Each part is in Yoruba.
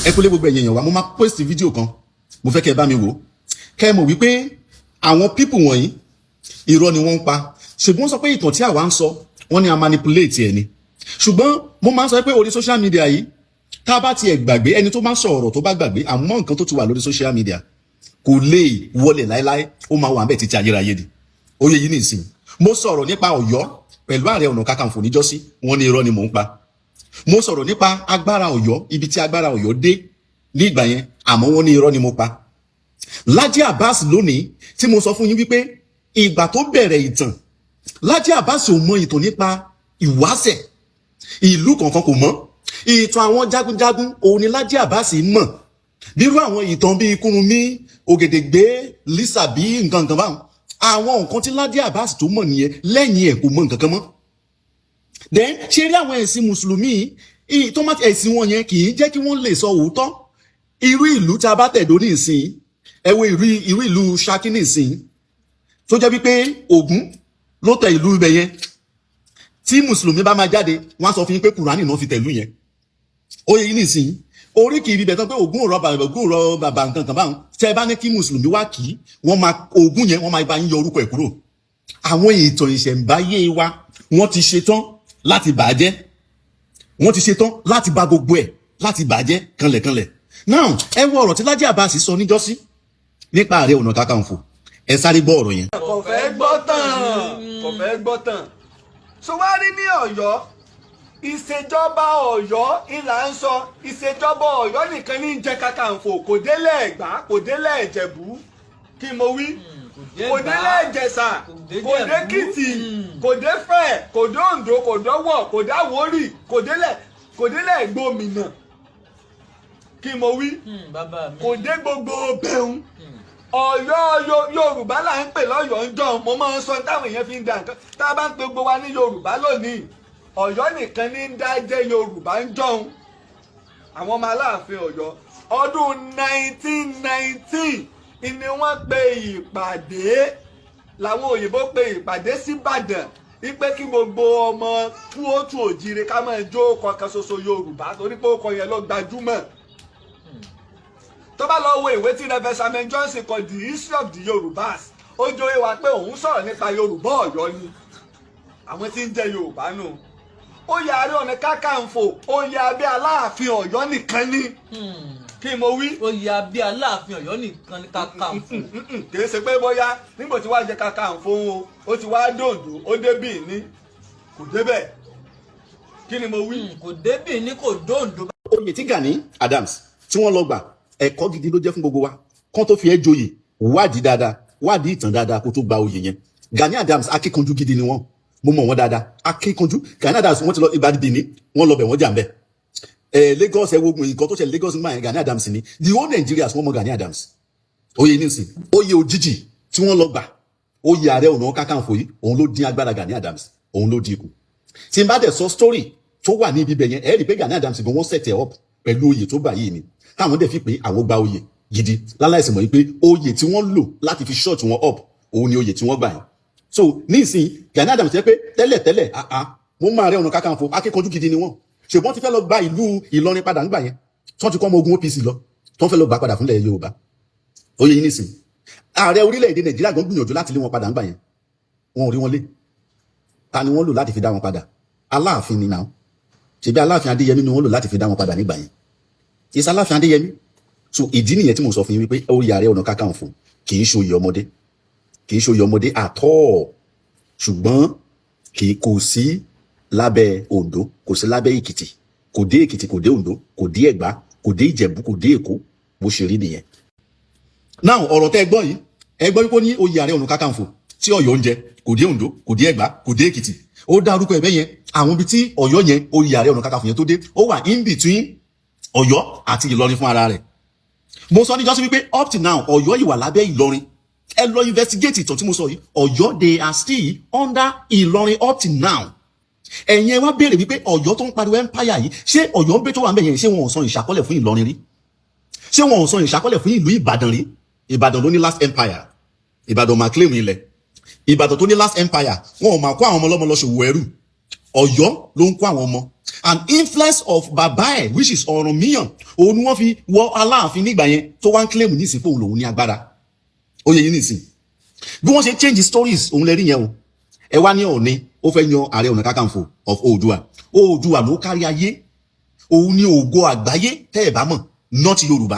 Ẹ kúlé gbogbo ẹ̀yin èèyàn wa. Mo máa post fídíò kan, mo fẹ́ kẹ́ ẹ bá mi wò ó, kẹ́ ẹ mọ̀ wípé àwọn people wọ̀nyí, irọ́ ni wọ́n ń pa. Ṣùgbọ́n sọ pé ìtàn tí àwa ń sọ, wọ́n ní a manipulate ẹ̀ ni. Ṣùgbọ́n mo máa ń sọ pé orí social media yìí, tá a bá tiẹ̀ gbàgbé, ẹni tó bá sọ ọ̀rọ̀ tó bá gbàgbé, àmọ́ nǹkan tó ti wà lórí social media kò lè wọlé láéláé, ó máa wà ń bẹ̀ títí ayérayé ni. Oyè yìí nìsín, mo sọ̀rọ̀ nípa Ọ̀yọ́ pẹ̀lú Ààrẹ Ọ̀nà Kakanfò níjọ́sí, wọ́n ní irọ́ ni mò ń pa. Mo sọ̀rọ̀ nípa agbára Ọ̀yọ́, ibi tí agbára Ọ̀yọ́ dé ní ìgbà yẹn, àmọ́ wọ́n ní irọ́ ni mo pa. Lájí Abbas lónìí tí mo sọ fún yín wípé ìgbà tó bẹ̀rẹ̀ ìtàn, Lájí Abbas ò mọ ìtàn nípa ìwáṣẹ̀ ìlú kankan, kò mọ̀. Ìtàn àwọn jagunjagun òun ni Lájí Abbas mọ̀, bírú àwọn ìtàn bíi Kúrúnmí, Ògèdègbé, Lísàbí, nǹkan nǹkan báwọn. Àwọn nǹkan tí Lájí Abbas tó mọ̀ nìyẹn. Lẹ́yìn ẹ̀, kò mọ̀ nǹkan kan mọ́. Then, ṣe rí àwọn ẹ̀sìn mùsùlùmí tó má ẹ̀sìn wọn yẹn kì í jẹ́ kí wọ́n lè sọ òótọ́. Irú ìlú tí a bá tẹ̀dó ní ìsìn, ẹ wo irú ìlú Ṣakí ní ìsìn, tó jẹ́ wípé Ògún ló tẹ ìlú ibẹ̀ yẹn. Tí mùsùlùmí bá máa jáde, wọ́n á sọ fún yín pé Kùránì náà fi tẹ̀lú yẹn. Ó yẹ yín nísìn, oríkì ibi bẹ̀ tán pé Ògún rọ bàbá, Ògún rọ bàbá, nǹkan kan báwọn. Tẹ́ ẹ bá ní kí mùsùlùmí wá kí wọ́n máa Ògún yẹn, wọ́n máa bá yín yọ orúkọ ẹ̀ kúrò. Àwọn ìtàn ìṣẹ̀ǹbáyé wa, wọ́n ti ṣetán láti bàjẹ́, wọ́n ti ṣetán láti bà gbogbo ẹ̀, láti bàjẹ́ kanlẹ̀kanlẹ̀. Now, ẹ wo ọ̀rọ̀ tí Lájí Abbas sọ níjọ́sí nípa Ààrẹ Ọ̀nà Kakanfò. Ẹ sáré gbọ́ ọ̀rọ̀ yẹn. Kò fẹ́ gbọ́ tán, kò fẹ́ gbọ́ tán. So wá rí ní Ọ̀yọ́, ìṣèjọba Ọ̀yọ́ ìlà ń sọ. Ìṣèjọba Ọ̀yọ́ nìkan ní jẹ́ Kakanfò, kò délẹ̀ Ẹ̀gbá, kò délẹ̀ Ìjẹ̀bú. Kí mo wí? Kò délẹ̀ Ìjẹ̀ṣà, kò dé Kìtì, kò dé Fẹ̀, kò dé Oǹdó, kò dọ́wọ̀, kò dé Àwórì, kò délẹ̀ Ìgbòmìnà. Kí mo wí? Kò dé gbogbo bẹ̀rùn. Ọ̀yọ́ Yorùbá là ń pè lọ́yọ̀ọ́ ń jọ. Mo máa ń sọ táwọn èèyàn fi ń da nǹkan. Tá a bá ń pe gbogbo wa ní Yorùbá lónìí, Ọ̀yọ́ nìkan ní ń dá jẹ́ Yorùbá ń jọun. Àwọn ọmọ Aláàfin Ọ̀yọ́, ọdún 1919 ni wọ́n pe ìpàdé, làwọn òyìnbó pe ìpàdé síbàdàn wípé kí gbogbo ọmọ kúótù òjìrè ká máa jó kọ̀ọ̀kan ṣoṣo Yorùbá, torí pé ó kọ yẹn ló gbajúmọ̀. Tó bá lọ wo ìwé tí Reverend Samuel Johnson kọ, The History of the Yorùbás, ó jóye wa pé òun sọ̀rọ̀ nípa Yorùbá Ọ̀yọ́ ni, àwọn tí ń jẹ́ Yorùbá nù. Oyè Ààrẹ Ọ̀nà Kakanfò, oyè abẹ́ Aláàfin Ọ̀yọ́ nìkan ni. Kí mo wí? Oyè abẹ́ Aláàfin Ọ̀yọ́ nìkan ní Kakanfò. Kì í ṣe pé bóyá nígbà tí wàá jẹ Kakanfò o, ó ti wá dòǹdó, ó dé Bìíní, kò débẹ̀. Kí ni mo wí? Kò dé Bìíní, kò dòǹdó. Oyè tí Gani Adams tí wọ́n lọ gbà, ẹ̀kọ́ gidi ló jẹ́ fún gbogbo wa. Kán tó fi ẹ́ joyè, wádìí dáadáa, wádìí ìtàn dáadáa kó tó gba oyè yẹn. Gani Adams, akíkanjú gidi ni wọ́n. Mo mọ̀ wọ́n dáadáa, akíkanjú. Gani Adams, wọ́n ti lọ Ìbàdàn, Benin, wọ́n lọ bẹ̀, wọ́n jà ń bẹ̀. Ẹ Lagos, ẹ wo nǹkan tó ṣẹlẹ̀ Lagos nígbà yẹn. Gani Adams ni the whole Nigeria wọ́n mọ̀ Gani Adams. Oyè nísìn, oyè òjijì tí wọ́n lọ gbà, oyè Ààrẹ Ọ̀nà Kakanfò yìí, òun ló dín agbára Gani Adams, òun ló dín kù. Tí n bá dẹ̀ sọ story tó wà ní ibi bẹ̀ yẹn, ẹ rí i pé Gani Adams gan, wọ́n set ẹ̀ up pẹ̀lú oyè tó gbà yìí ni, táwọn dẹ̀ fi pé àwọn gba oyè gidi, láláìsí mọ̀ wípé oyè tí wọ́n lò láti fi shut wọn up, òun ni oyè tí wọ́n gbà yẹn. So nísìnyí, Gani Adams jẹ́ pé tẹ́lẹ̀tẹ́lẹ̀ àá mo máa Ààrẹ Ọ̀nà Kakanfò, akíkanjú gidi ni wọ́n. Ṣùgbọ́n ti fẹ́ lọ gba ìlú Ìlọrin padà ńgbà yẹn, tí wọ́n ti kọ́ ọmọ ogun OPC lọ, tí wọ́n fẹ́ lọ gbà padà fúnlẹ̀ Yorùbá. Oyè yìí nísìnyí, ààrẹ orílẹ̀-èdè Nàìjíríà gan gbìyànjú láti lé wọn padà ńgbà yẹn, wọn ò rí wọn lé. Ta ni wọ́n lò láti fi dá wọn padà? Aláàfin ni náà. Ṣebí Aláàfin Adéyẹmí ni wọ́n lò láti fi dá wọn padà nígbà yẹn? Ìsà Aláàfin Adéyẹmí. So ìdí nìyẹn tí mo sọ fún yín wípé oyè Ààrẹ Ọ̀nà Kakanfò kì í ṣoyè ọmọdé, kì í ṣoyè ọmọdé àtọ́. Ṣùgbọ́n kì í kò sí lábẹ́ Oǹdó, kò sí lábẹ́ Èkìtì, kò dé Èkìtì, kò dé Oǹdó, kò dé Ẹ̀gbá, kò dé Ìjẹ̀bú, kò dé Èkó. Bó ṣe rí nìyẹn. Now, ọ̀rọ̀ tẹ́ ẹ gbọ́ yìí, ẹ gbọ́ wípé ó ní oyè Ààrẹ Ọ̀nà Kakanfò tí Ọ̀yọ́ ń jẹ kò dé Oǹdó, kò dé Ẹ̀gbá, kò dé Èkìtì. Ó dárúkọ ẹ̀bẹ̀ yẹn, àwọn ibi tí Ọ̀yọ́ yẹn, oyè Ààrẹ Ọ̀nà Kakanfò yẹn tó dé, ó wà in between Ọ̀yọ́ àti Ìlọrin fún ara rẹ̀. Mo sọ níjọ́sí wípé up to now, Ọ̀yọ́ yìí wà lábẹ́ Ìlọrin. Ẹ lọ investigate ìtàn tí mo sọ yìí. Ọ̀yọ́, they are still under Ìlọrin up to now. Ẹ̀yin ẹ wá béèrè wípé Ọ̀yọ́ tó ń pariwo empire yìí, ṣé Ọ̀yọ́ ń bẹ tó wà ń bẹ yẹn, ṣé wọn ò san ìṣàkọọ́lẹ̀ fún Ìlọrin rí? Ṣé wọn ò san ìṣàkọọ́lẹ̀ fún ìlú Ìbàdàn rí? Ìbàdàn ló ní last empire. Ìbàdàn máa claim ilẹ̀. Ìbàdàn tó ní last empire, wọn ò máa kó àwọn ọmọ ọlọ́mọ lọ ṣòwò ẹrú. Ọ̀yọ́ ló ń kó àwọn ọmọ. And influence of bàbá ẹ̀, which is Ọ̀rànmíyàn, òun ni wọ́n fi wọ Aláàfin nígbà yẹn, tó wá ń claim nísìn fóun lòun ní agbára. Ó yẹ yín nísìn bí wọ́n ṣe change stories, òun lè rí yẹn o. Ẹ wá ní Ọọ̀ni ó fẹ́ yan Ààrẹ Ọ̀nà Kakanfò of Oòduà. Oòduà ló kárí ayé, òun ní ògo àgbáyé tẹ́ ẹ̀ bá mọ̀, not Yorùbá.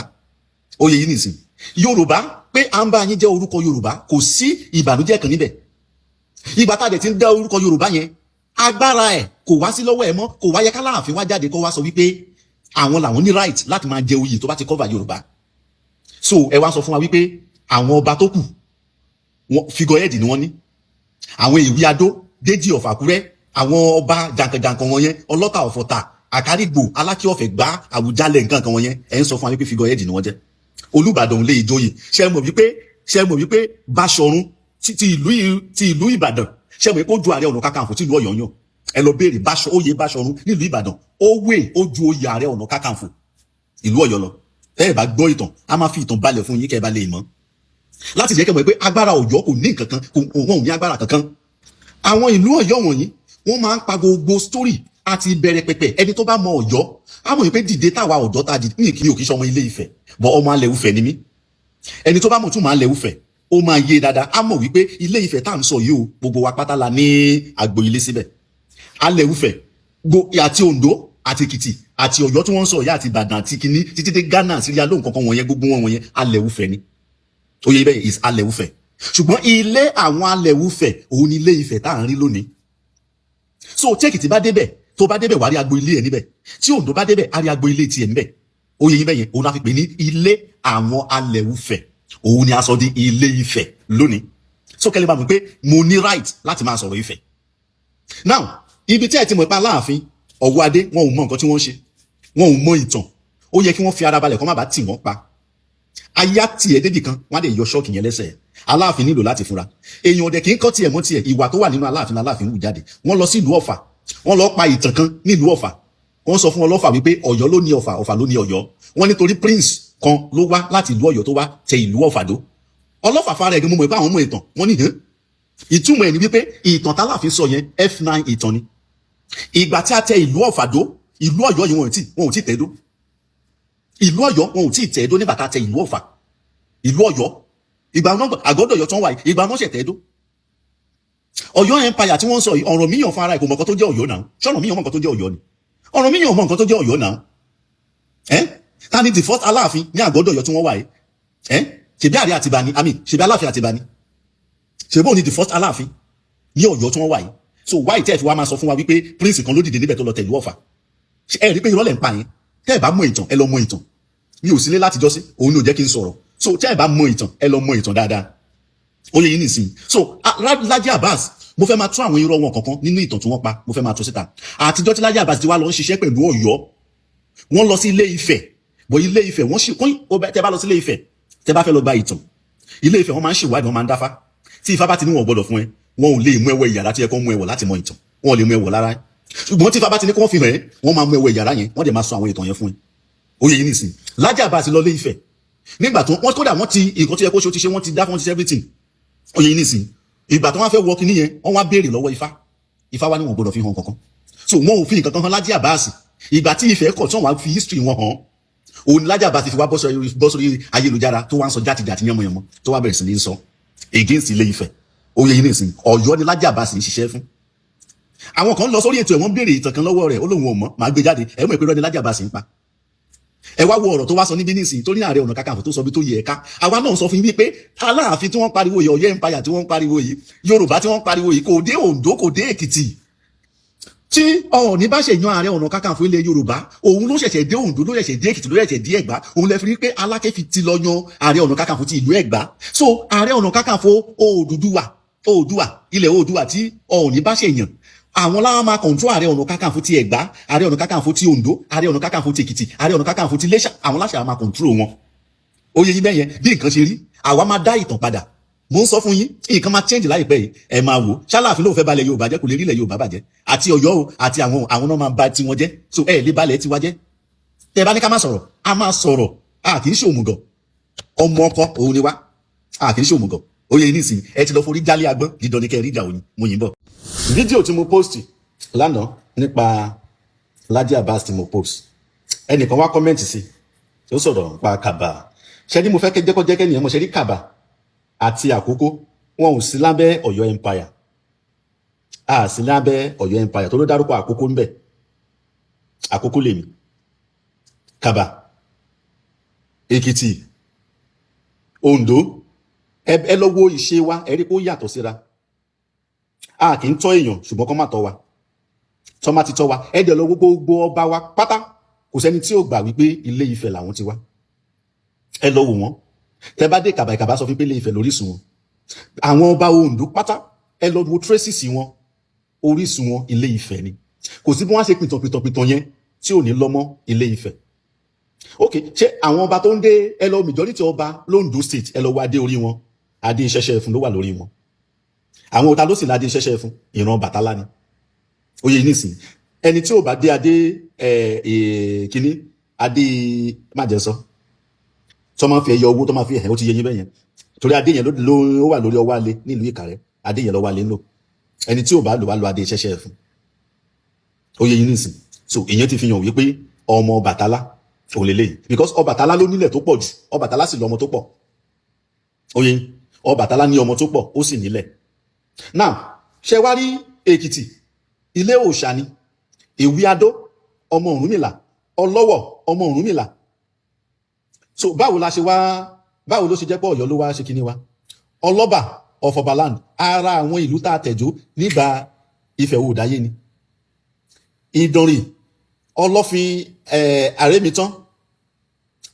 Ó yẹ yín nísìn, Yorùbá pé à ń bá yín jẹ́ orúkọ Yorùbá, kò sí ìbànújẹ́ kan níbẹ̀. Ìgbà tá a dẹ̀ ti ń dá orúkọ Yorùbá yẹn, agbára ẹ̀ kò wá sí lọ́wọ́ ẹ̀ mọ́. Kò wá yẹ káláàfin wá jáde kó wá sọ wípé àwọn làwọn ní right láti máa jẹ oyè tó bá ti cover Yorùbá. So ẹ wá sọ fún wa wípé àwọn ọba tó kù wọn figurehead ni wọ́n ní, àwọn Ìwí Adó, Déjì of Àkúrẹ́, àwọn ọba jàǹkànjàǹkàn wọn yẹn, Ọlọ́ta of Ọ̀tà, Àkárìgbò, Alákí of Ẹ̀gbá, Àwùjalẹ̀, nǹkan kan wọn yẹn, ẹ ń sọ fún wa wípé figurehead ni wọ́n jẹ́. Olúbàdàn lè joyè. Ṣe mọ̀ wípé Báṣọ̀run ti ìlú Ìbàdàn, ṣe mọ̀ wípé ó ju Ààrẹ Ọ̀nà Kakanfò tí ìlú Ọ̀yọ́ yàn? Ẹ lọ béèrè Báṣọ, oyè Báṣọ̀run nílùú Ìbàdàn, ó wé ó ju oyè Ààrẹ Ọ̀nà Kakanfò ìlú Ọ̀yọ́ lọ. Tẹ́ ẹ bá gbọ́ ìtàn, a máa fi ìtàn balẹ̀ fún yín kẹ́ ẹ bá lè mọ̀, láti jẹ́ kẹ́ mọ̀ pé agbára Ọ̀yọ́ kò ní nǹkan kan, kò wọn ò ní agbára kankan. Àwọn ìlú Ọ̀yọ́ wọ̀nyí, wọ́n máa ń pa gbogbo story àti ìbẹ̀rẹ̀ pẹ̀pẹ̀. Ẹni tó bá mọ Ọ̀yọ́ á mọ̀ pé dìde táwa ọ̀dọ́ tá a dìde ní ìkíni òkì sọmọ Ilé Ifẹ̀ bọ́, ọmọ alẹ̀ Ifẹ̀ ni mí. Ẹni tó bá mọ̀ tún máa lẹ̀ Ifẹ̀, ó máa yé dáadáa. Á mọ̀ wípé Ilé Ifẹ̀ tá à ń sọ yìí o, gbogbo wa pátá la ní àgbo ilé síbẹ̀. Alẹ̀ Ifẹ̀ àti Oǹdó àti Èkìtì àti Ọ̀yọ́ tí wọ́n ń sọ ìyá àti Ìbàdàn àti kínní títí dé Ghana, Syria lóhùn kankan wọ̀nyẹn, gbogbo wọn wọ̀nyẹn, alẹ̀ Ifẹ̀ ni. Oyè ibẹ̀ is alẹ̀ Ifẹ̀, ṣùgbọ́n ilé àwọn alẹ̀ Ifẹ̀, òun ni Ilé Ifẹ̀ tá à ń rí lónìí. So tí Èkìtì bá débẹ̀, tó bá débẹ̀, wàá rí agbo ilé ẹ̀ níbẹ̀. Tí Oǹdó bá débẹ̀, á rí agbo ilé tiẹ̀ níbẹ̀. Oyè yín bẹ́yẹn, òun la fi pè ní ilé àwọn alẹ̀ Ifẹ̀, òun ni a sọ di Ilé Ifẹ̀ lónìí. So kẹ́lẹ́ bá mi pé mo ní right láti máa sọ̀rọ̀ Ifẹ̀. Now, ibi tí ẹ ti mọ̀ pé Aláàfin Ọ̀wọ́adé, wọn ò mọ nǹkan tí wọ́n ń ṣe, wọn ò mọ ìtàn. Ó yẹ kí wọ́n fi ara balẹ̀ kó má bàa tì wọ́n pa. Aya tiẹ̀ débì kan, wọ́n á dẹ̀ yọ ṣọ́ọ̀kì yẹn lẹ́sẹ̀. Aláàfin nílò láti fura. Èèyàn ọ̀dẹ̀ kì í kọ́ tiẹ̀ mọ́ tiẹ̀. Ìwà tó wà nínú Aláàfin, Aláàfin wù jáde. Wọ́n lọ sí ìlú Ọ̀fà, wọ́n lọ pa ìtàn kan nílùú Ọ̀fà. Wọ́n sọ fún Ọlọ́fà wípé Ọ̀yọ́ ló ní Ọ̀fà, Ọ̀fà ló ní Ọ̀yọ́. Wọ́n nítorí prince kan ló wá láti ìlú Ọ̀yọ́ tó wá tẹ ìlú Ọ̀fà dó. Ọlọ́fà fara ẹ̀gbọ́n mọ̀ pé àwọn ọmọ ìtàn wọ́n ní hàn. Ìtumọ̀ ẹ̀ ni wípé ìtàn tálàfin sọ yẹn, F9 ìtàn ni. Ìgbà tí a tẹ ìlú Ọ̀fà dó, ìlú Ọ̀yọ́ yìí, wọn ò tí tẹ̀ dó. Ìlú Ọ̀yọ́, wọn ò tí tẹ̀ dó nígbà tá a tẹ ìlú Ọ̀fà. Ìlú Ọ̀yọ́, ìgbà náà, àgọ́dọ̀ Ọ̀yọ́ tán wà yìí, ìgbà náà ṣẹ̀ tẹ̀ dó. Ọ̀yọ́ empire tí wọ́n ń sọ yìí, Ọ̀rànmíyàn fún ara ẹ̀ kò mọ̀ nǹkan tó jẹ́ Ọ̀yọ́ náà. Ṣọ̀rànmíyàn mọ̀ nǹkan tó jẹ́ Ọ̀yọ́ ni? Ọ̀rànmíyàn mọ̀ nǹkan tó jẹ́ Ọ̀yọ́ náà. Ẹ́ ta ni the first Aláàfin ní àgọ́dọ̀ Ọ̀yọ́ tí wọ́n wà yìí? Ẹ́ ṣèbí àrẹ Àtìbà ni, àmì ṣèbí Aláàfin Àtìbà ni, ṣèbí òun ni the first Aláàfin ní Ọ̀yọ́ tí wọ́n wà yìí. So why tẹ́ ẹ fi wá máa sọ fún wa wípé prince kan ló dìde níbẹ̀ tó lọ tẹ̀lú Ọ̀fà? Ẹ rí pé irọ́ lẹ̀ ń pa yẹn. Tẹ́ ẹ bá mọ ìtàn, ẹ lọ mọ ìtàn. Mi ò sílé láti jọ́sí, òun ni ò jẹ́ kí n sọ̀rọ̀. So tẹ́ ẹ bá mọ ìtàn, ẹ lọ mọ ìtàn dáadáa. Ó yẹ yín nìsín. So Laji Abbas, mo fẹ́ máa tún àwọn irọ́ wọn kankan nínú ìtàn tí wọ́n pa, mo fẹ́ máa tún síta. Àtijọ́ tí Laji Abbas ti wá lọ ń ṣiṣẹ́ pẹ̀lú Ọ̀yọ́, wọ́n lọ sí Ilé Ifẹ̀ bọ̀. Ilé Ifẹ̀, wọ́n ṣì kún. Tẹ́ bá lọ sí Ilé Ifẹ̀, tẹ́ bá fẹ́ lọ gba ìtàn Ilé Ifẹ̀, wọ́n máa ń ṣèwádìí, wọ́n máa ń dáfá. Tí Ifá bá ti ní wọn ò gbọ́dọ̀ fún ẹ, wọn ò lè mú ẹwọ ìyàrá tí ẹ kọ́ mú ẹwọ láti mọ ìtàn, wọn ò lè mú ẹwọ lára. Ṣùgbọ́n tí Ifá bá ti ní kí wọ́n fi hàn ẹ́, wọ́n máa mú ẹwọ ìyàrá yẹn, wọ́n dẹ̀ máa sọ àwọn ìtàn yẹn fún ẹ. Ó yẹ yín nìsín. Laji Abbas lọ Ilé Ifẹ̀ nígbà tó wọ́n, kódà wọ́n ti nǹkan tó yẹ kó ṣe, ó ti ṣe, wọ́n ti dá, wọ́n ti ṣe everything. Ó yẹ yín nìsín. Ìgbà tó wọ́n fẹ́ wọ kinní yẹn, wọ́n wá béèrè lọ́wọ́ Ifá. Ifá wá ní wọn gbọ́dọ̀ fi hàn kankan. So wọn ò fi nǹkan kan hàn Laji Abbas. Ìgbà tí Ifẹ̀ kọ̀ tí wọ́n wá fi history wọn hàn, òun ni Laji Abbas fi wá bọ́ sórí ayélujára tó wá ń sọ játijàti, yánmọ́yánmọ́, tó wá bẹ̀rẹ̀ sí ní sọ against Ilé Ifẹ̀. Ó yẹ yín nìsín. Ọ̀yọ́ ni Laji Abbas ń ṣiṣẹ́ fún. Àwọn kan lọ sórí ètò ẹ̀, wọ́n béèrè ìtàn kan lọ́wọ́ rẹ̀, ó lóun ò mọ̀. Máa gbé jáde, ẹ̀ mọ̀ ìpínlẹ̀ ni Laji Abbas ń pa. Ẹ wá wo ọ̀rọ̀ tó wá sọ níbí nísìnyí, tó ní Ààrẹ Ọ̀nà Kakanfò tó sọ bí tó yẹ ẹ̀ka. Àwa náà sọ fún yín wípé Aláàfin tí wọ́n pariwo yìí, Ọ̀yọ́ empire tí wọ́n pariwo yìí, Yorùbá tí wọ́n pariwo yìí, kò dé Oǹdó, kò dé Èkìtì. Tí Ọọ̀ni bá ṣe yan Ààrẹ Ọ̀nà Kakanfò ilẹ̀ Yorùbá, òun ló ṣẹ̀ṣẹ̀ dé Oǹdó, ló ṣẹ̀ṣẹ̀ dé Èkìtì, ló ṣẹ̀ṣẹ̀ dé Ẹ̀gbá. Òun lẹ fi rí pé Aláké fi ti lọ yan Ààrẹ Ọ̀nà Kakanfò ti ìlú Ẹ̀gbá. So Ààrẹ Ọ̀nà Kakanfò Oòduà, Oòduà, ilẹ̀ Oòduà tí Ọọ̀ni bá ṣe yàn, àwọn láwọn máa control Ààrẹ Ọ̀nà Kakanfò ti Ẹ̀gbá, Ààrẹ Ọ̀nà Kakanfò ti Oǹdó, Ààrẹ Ọ̀nà Kakanfò ti Èkìtì, Ààrẹ Ọ̀nà Kakanfò ti Iléṣà. Àwọn láṣà máa control wọn. Ó yẹ yín bẹ́yẹn bí nǹkan ṣe rí. Àwa máa dá ìtàn padà. Mo ń sọ fún yín, nǹkan máa change láìpẹ́ yìí, ẹ máa wò. Ṣáláàfin lóun fẹ́ balẹ̀ Yorùbá jẹ́, kò lè rí ilẹ̀ Yorùbá bàjẹ́. Àti Ọ̀yọ́ o, àti àwọn náà máa ba tiwọn jẹ́. So ẹ lè balẹ̀ tiwa jẹ́. Tẹ bá ní ká má sọ̀rọ̀, a máa sọ̀rọ̀. A kì í ṣe òmùgọ̀. Ọmọ ọkọ òun ni wá, a kì í ṣe òmùgọ̀. Ó yẹ yín nísìnyí. Ẹ ti lọ forí jálé agbọ́n, dídán ní kẹ́ ẹ rí ìjà òyìn. Mo yìn bọ̀. Fídíò tí mo post lánàá nípa Laji Abbas tí mo post, ẹnìkan wá comment sí, ó sọ̀rọ̀ nípa Kàbà. Ṣe ni mo fẹ́ jẹ́kọ́jẹ́kẹ́ nìyẹn mo ṣe rí. Kàbà àti Àkókó, wọn ò sí lábẹ́ Ọ̀yọ́ Empire, a sí lábẹ́ Ọ̀yọ́ Empire. Tó ló dárúkọ Àkókó ńbẹ̀. Àkókó lèmi, Kàbà, Èkìtì, Oǹdó. Ẹ lọ wo ìṣe wa, ẹ rí pé ó yàtọ̀ síra. A kì í tọ́ èèyàn, ṣùgbọ́n kọ́ má tọ́ wa, tọ́ má ti tọ́ wa. Ẹ dẹ̀ lọ wo gbogbo ọba wa pátá, kò sẹ́ni tí ò gbà wípé Ilé Ifẹ̀ làwọn ti wá. Ẹ lọ wò wọ́n. Tẹ bá dé Kàbà, Ìkàbà sọ fún pé Ilé Ifẹ̀ lórísun wọn. Àwọn ọba Oǹdó pátá, ẹ lọ wo traces wọn, orísun wọn Ilé Ifẹ̀ ni. Kò sí bí wọ́n á ṣe pìtàn pìtàn pìtàn yẹn tí ò ní lọ́mọ Ilé Ifẹ̀. Ok, ṣé àwọn ọba tó ń dé, ẹ lọ majority ọba l'Ondo State, ẹ lọ wo adé orí wọn, adé ṣẹṣẹ ẹfun ló wà lórí wọn. Àwọn òta ló sì ládé ṣẹṣẹ ẹfun? Ìran Bàtálá ni. Oyè nísìn, ẹni tí ò bá dé adé ẹ ẹ kínní, adé májẹsọ tó máa ń fi ẹyọ owó tó máa fi ẹ̀, ó ti yé yín bẹ́yẹn, torí adé yẹn ló wà lórí ọwọ́ alẹ́ nílùú Ìkàrẹ́. Adé yẹn lọ́wọ́ alẹ́ ń lò. Ẹni tí ò bá lò wá lo adé ṣẹṣẹ ẹfun. Oyè yín nísìn. So ìyẹn ti fi hàn wípé ọmọ Bàtálá òun lélẹ́yìí, because Ọbàtálá ló nílẹ̀ tó pọ̀ jù. Ọbàtálá sì lọ́mọ tó pọ̀. Oyè, Ọbàtálá ní ọmọ tó pọ̀, ó sì nílẹ̀. Now, ṣe wá rí Èkìtì, ilé òòṣà ni. Ìwí Adó, ọmọ Ọ̀rúnmìlà. Ọlọ́wọ̀, ọmọ Ọ̀rúnmìlà. So báwo la ṣe wá, báwo ló ṣe jẹ́ pé Ọ̀yọ́ ló wá ṣe kíní wa? Ọlọ́ba of Ọbaland, ara àwọn ìlú tá a tẹ̀dó nígbà Ifẹ̀ Òòdáyé ni. Ìdànrè, Ọlọ́fin Àrèmítán,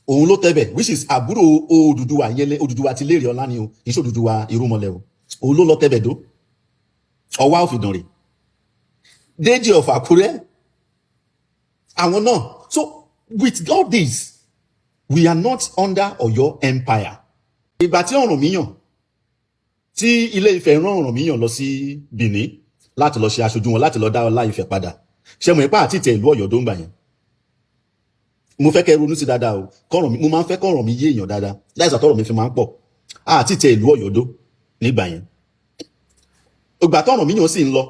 òun ló tẹ̀bẹ̀, which is àbúrò Odùduwà yẹn lé. Odùduwà ti léèrè ọlá ni o, kì í ṣe Odùduwà irúnmọlẹ̀ o. Òun ló lọ tẹ̀bẹ̀ dó. Ọwá of Ìdànrè, Déjì of Àkúrẹ́, àwọn náà. So with all this, we are not under Ọ̀yọ́ Empire. Ìgbà tí Ọ̀rànmíyàn, tí Ilé Ifẹ̀ rán Ọ̀rànmíyàn lọ sí Benin láti lọ ṣe aṣojú wọn, láti lọ dá ọlá Ifẹ̀ padà, ṣe mọ̀ ipá àti ìtẹ̀ ìlú Ọ̀yọ́ tó ń gbà yẹn? Mo fẹ́ kẹ́ ronú sí dáadáa o. Kọ́rọ̀ mi, mo máa ń fẹ́ kọ́rọ̀ mi yé èèyàn dáadáa, láìsàn tọ́rọ̀ mi fi máa ń pọ̀. Àti ìtẹ̀ ìlú Ọ̀yọ́ dó nígbà yẹn. Ìgbà tọ́rànmíyàn sì ń lọ,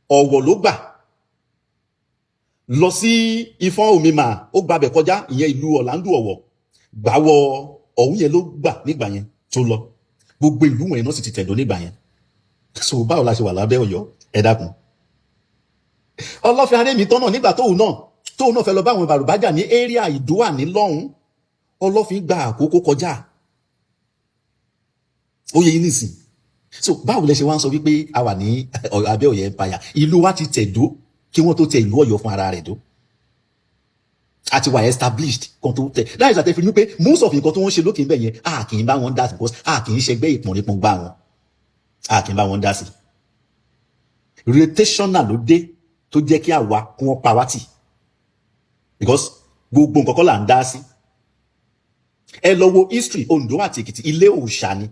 Ọ̀wọ̀ ló gbà lọ sí Ifọ̀n Omima, ó gbabẹ̀ kọjá. Ìyẹn ìlú Ọ̀làndù Ọ̀wọ̀ gbàwọ̀ ọ̀hún yẹn ló gbà nígbà yẹn tó lọ. Gbogbo ìlú wọ̀nyẹn náà sì ti tẹ̀dó nígbà yẹn. So báwo la ṣe wà lábẹ́ Ọ̀yọ́? Ẹ dákun. Ọlọ́fin Arẹ́mìtán náà, nígbà tóun náà fẹ́ lọ bá àwọn Ìbàrùbájà ní area Ìdúwà ní lọ́hùn, Ọlọ́fin gba Àkókò kọjá. Ó yẹ yín nísìn. So báwo lẹ ṣe wá ń sọ wípé a wà ní abẹ́ Ọ̀yọ́ Empire? Ìlú wa ti tẹ̀dó kí wọ́n tó tẹ ìlú Ọ̀yọ́ fún ara rẹ̀ dó. A ti wà established kan tó tẹ láì ṣàtẹ́fi ní pé most of nǹkan tó wọ́n ṣe lókè ń bẹ̀ yẹn, a kì í bá wọn dá sí, because a kì í ṣẹgbẹ́ ìpọ̀nrípọ̀n gbá wọn, a kì í bá wọn dá sí. Rotational ló dé tó jẹ́ kí àwa kí wọ́n pa wá tì, because gbogbo nǹkan kọ́ là ń dá sí. Ẹ lọ wo history Ondo àti Èkìtì, ilé òòṣà ni.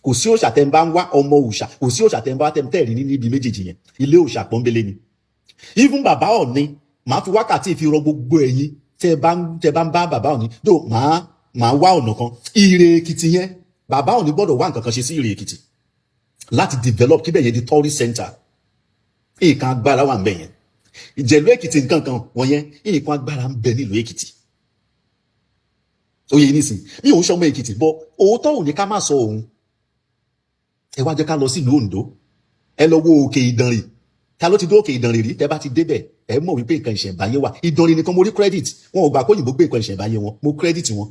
Kò sí òòṣà tẹ́ ń bá ń wá, ọmọ òòṣà, kò sí òòṣà tẹ́ ń bá tẹ́ ń tẹ̀rí ní níbi méjèèjì yẹn. Ilé òòṣà pọ́nbélé ni. Even bàbá Ọ̀ni, màá fi wákàtí fi rọ gbogbo ẹ̀yin tẹ́ bá ń bá bàbá Ọ̀ni tó, màá wá ọ̀nà kan. Ìrè Èkìtì yẹn, bàbá Ọ̀ni gbọ́dọ̀ wá nǹkan kan ṣe sí Ìrè Èkìtì láti develop kíbẹ̀ yẹn di tourist center. Nǹkan agbára wà ń bẹ̀ yẹn. Ìjẹ̀lú Èkìtì, nǹkan kan wọ̀nyẹn, nǹkan agbára ń bẹ nílùú Èkìtì. Ó yẹ nísìn, mi ò ń sọmọ Èkìtì bọ, òótọ́ ò ní ká má sọ òun. Ẹ wá jẹ́ ká lọ sílùú Oǹdó. Ẹ lọ wo Òkè Ìdànrè. Ta ló ti dé Òkè Ìdànrè rí? Tẹ́ bá ti débẹ̀, ẹ mọ̀ wípé nǹkan ìṣẹ̀ǹbáyé wà. Ìdànrè nìkan mo rí credit wọn. Ò gbà kóyìnbó gbé nǹkan ìṣẹ̀ǹbáyé wọn. Mo credit wọn,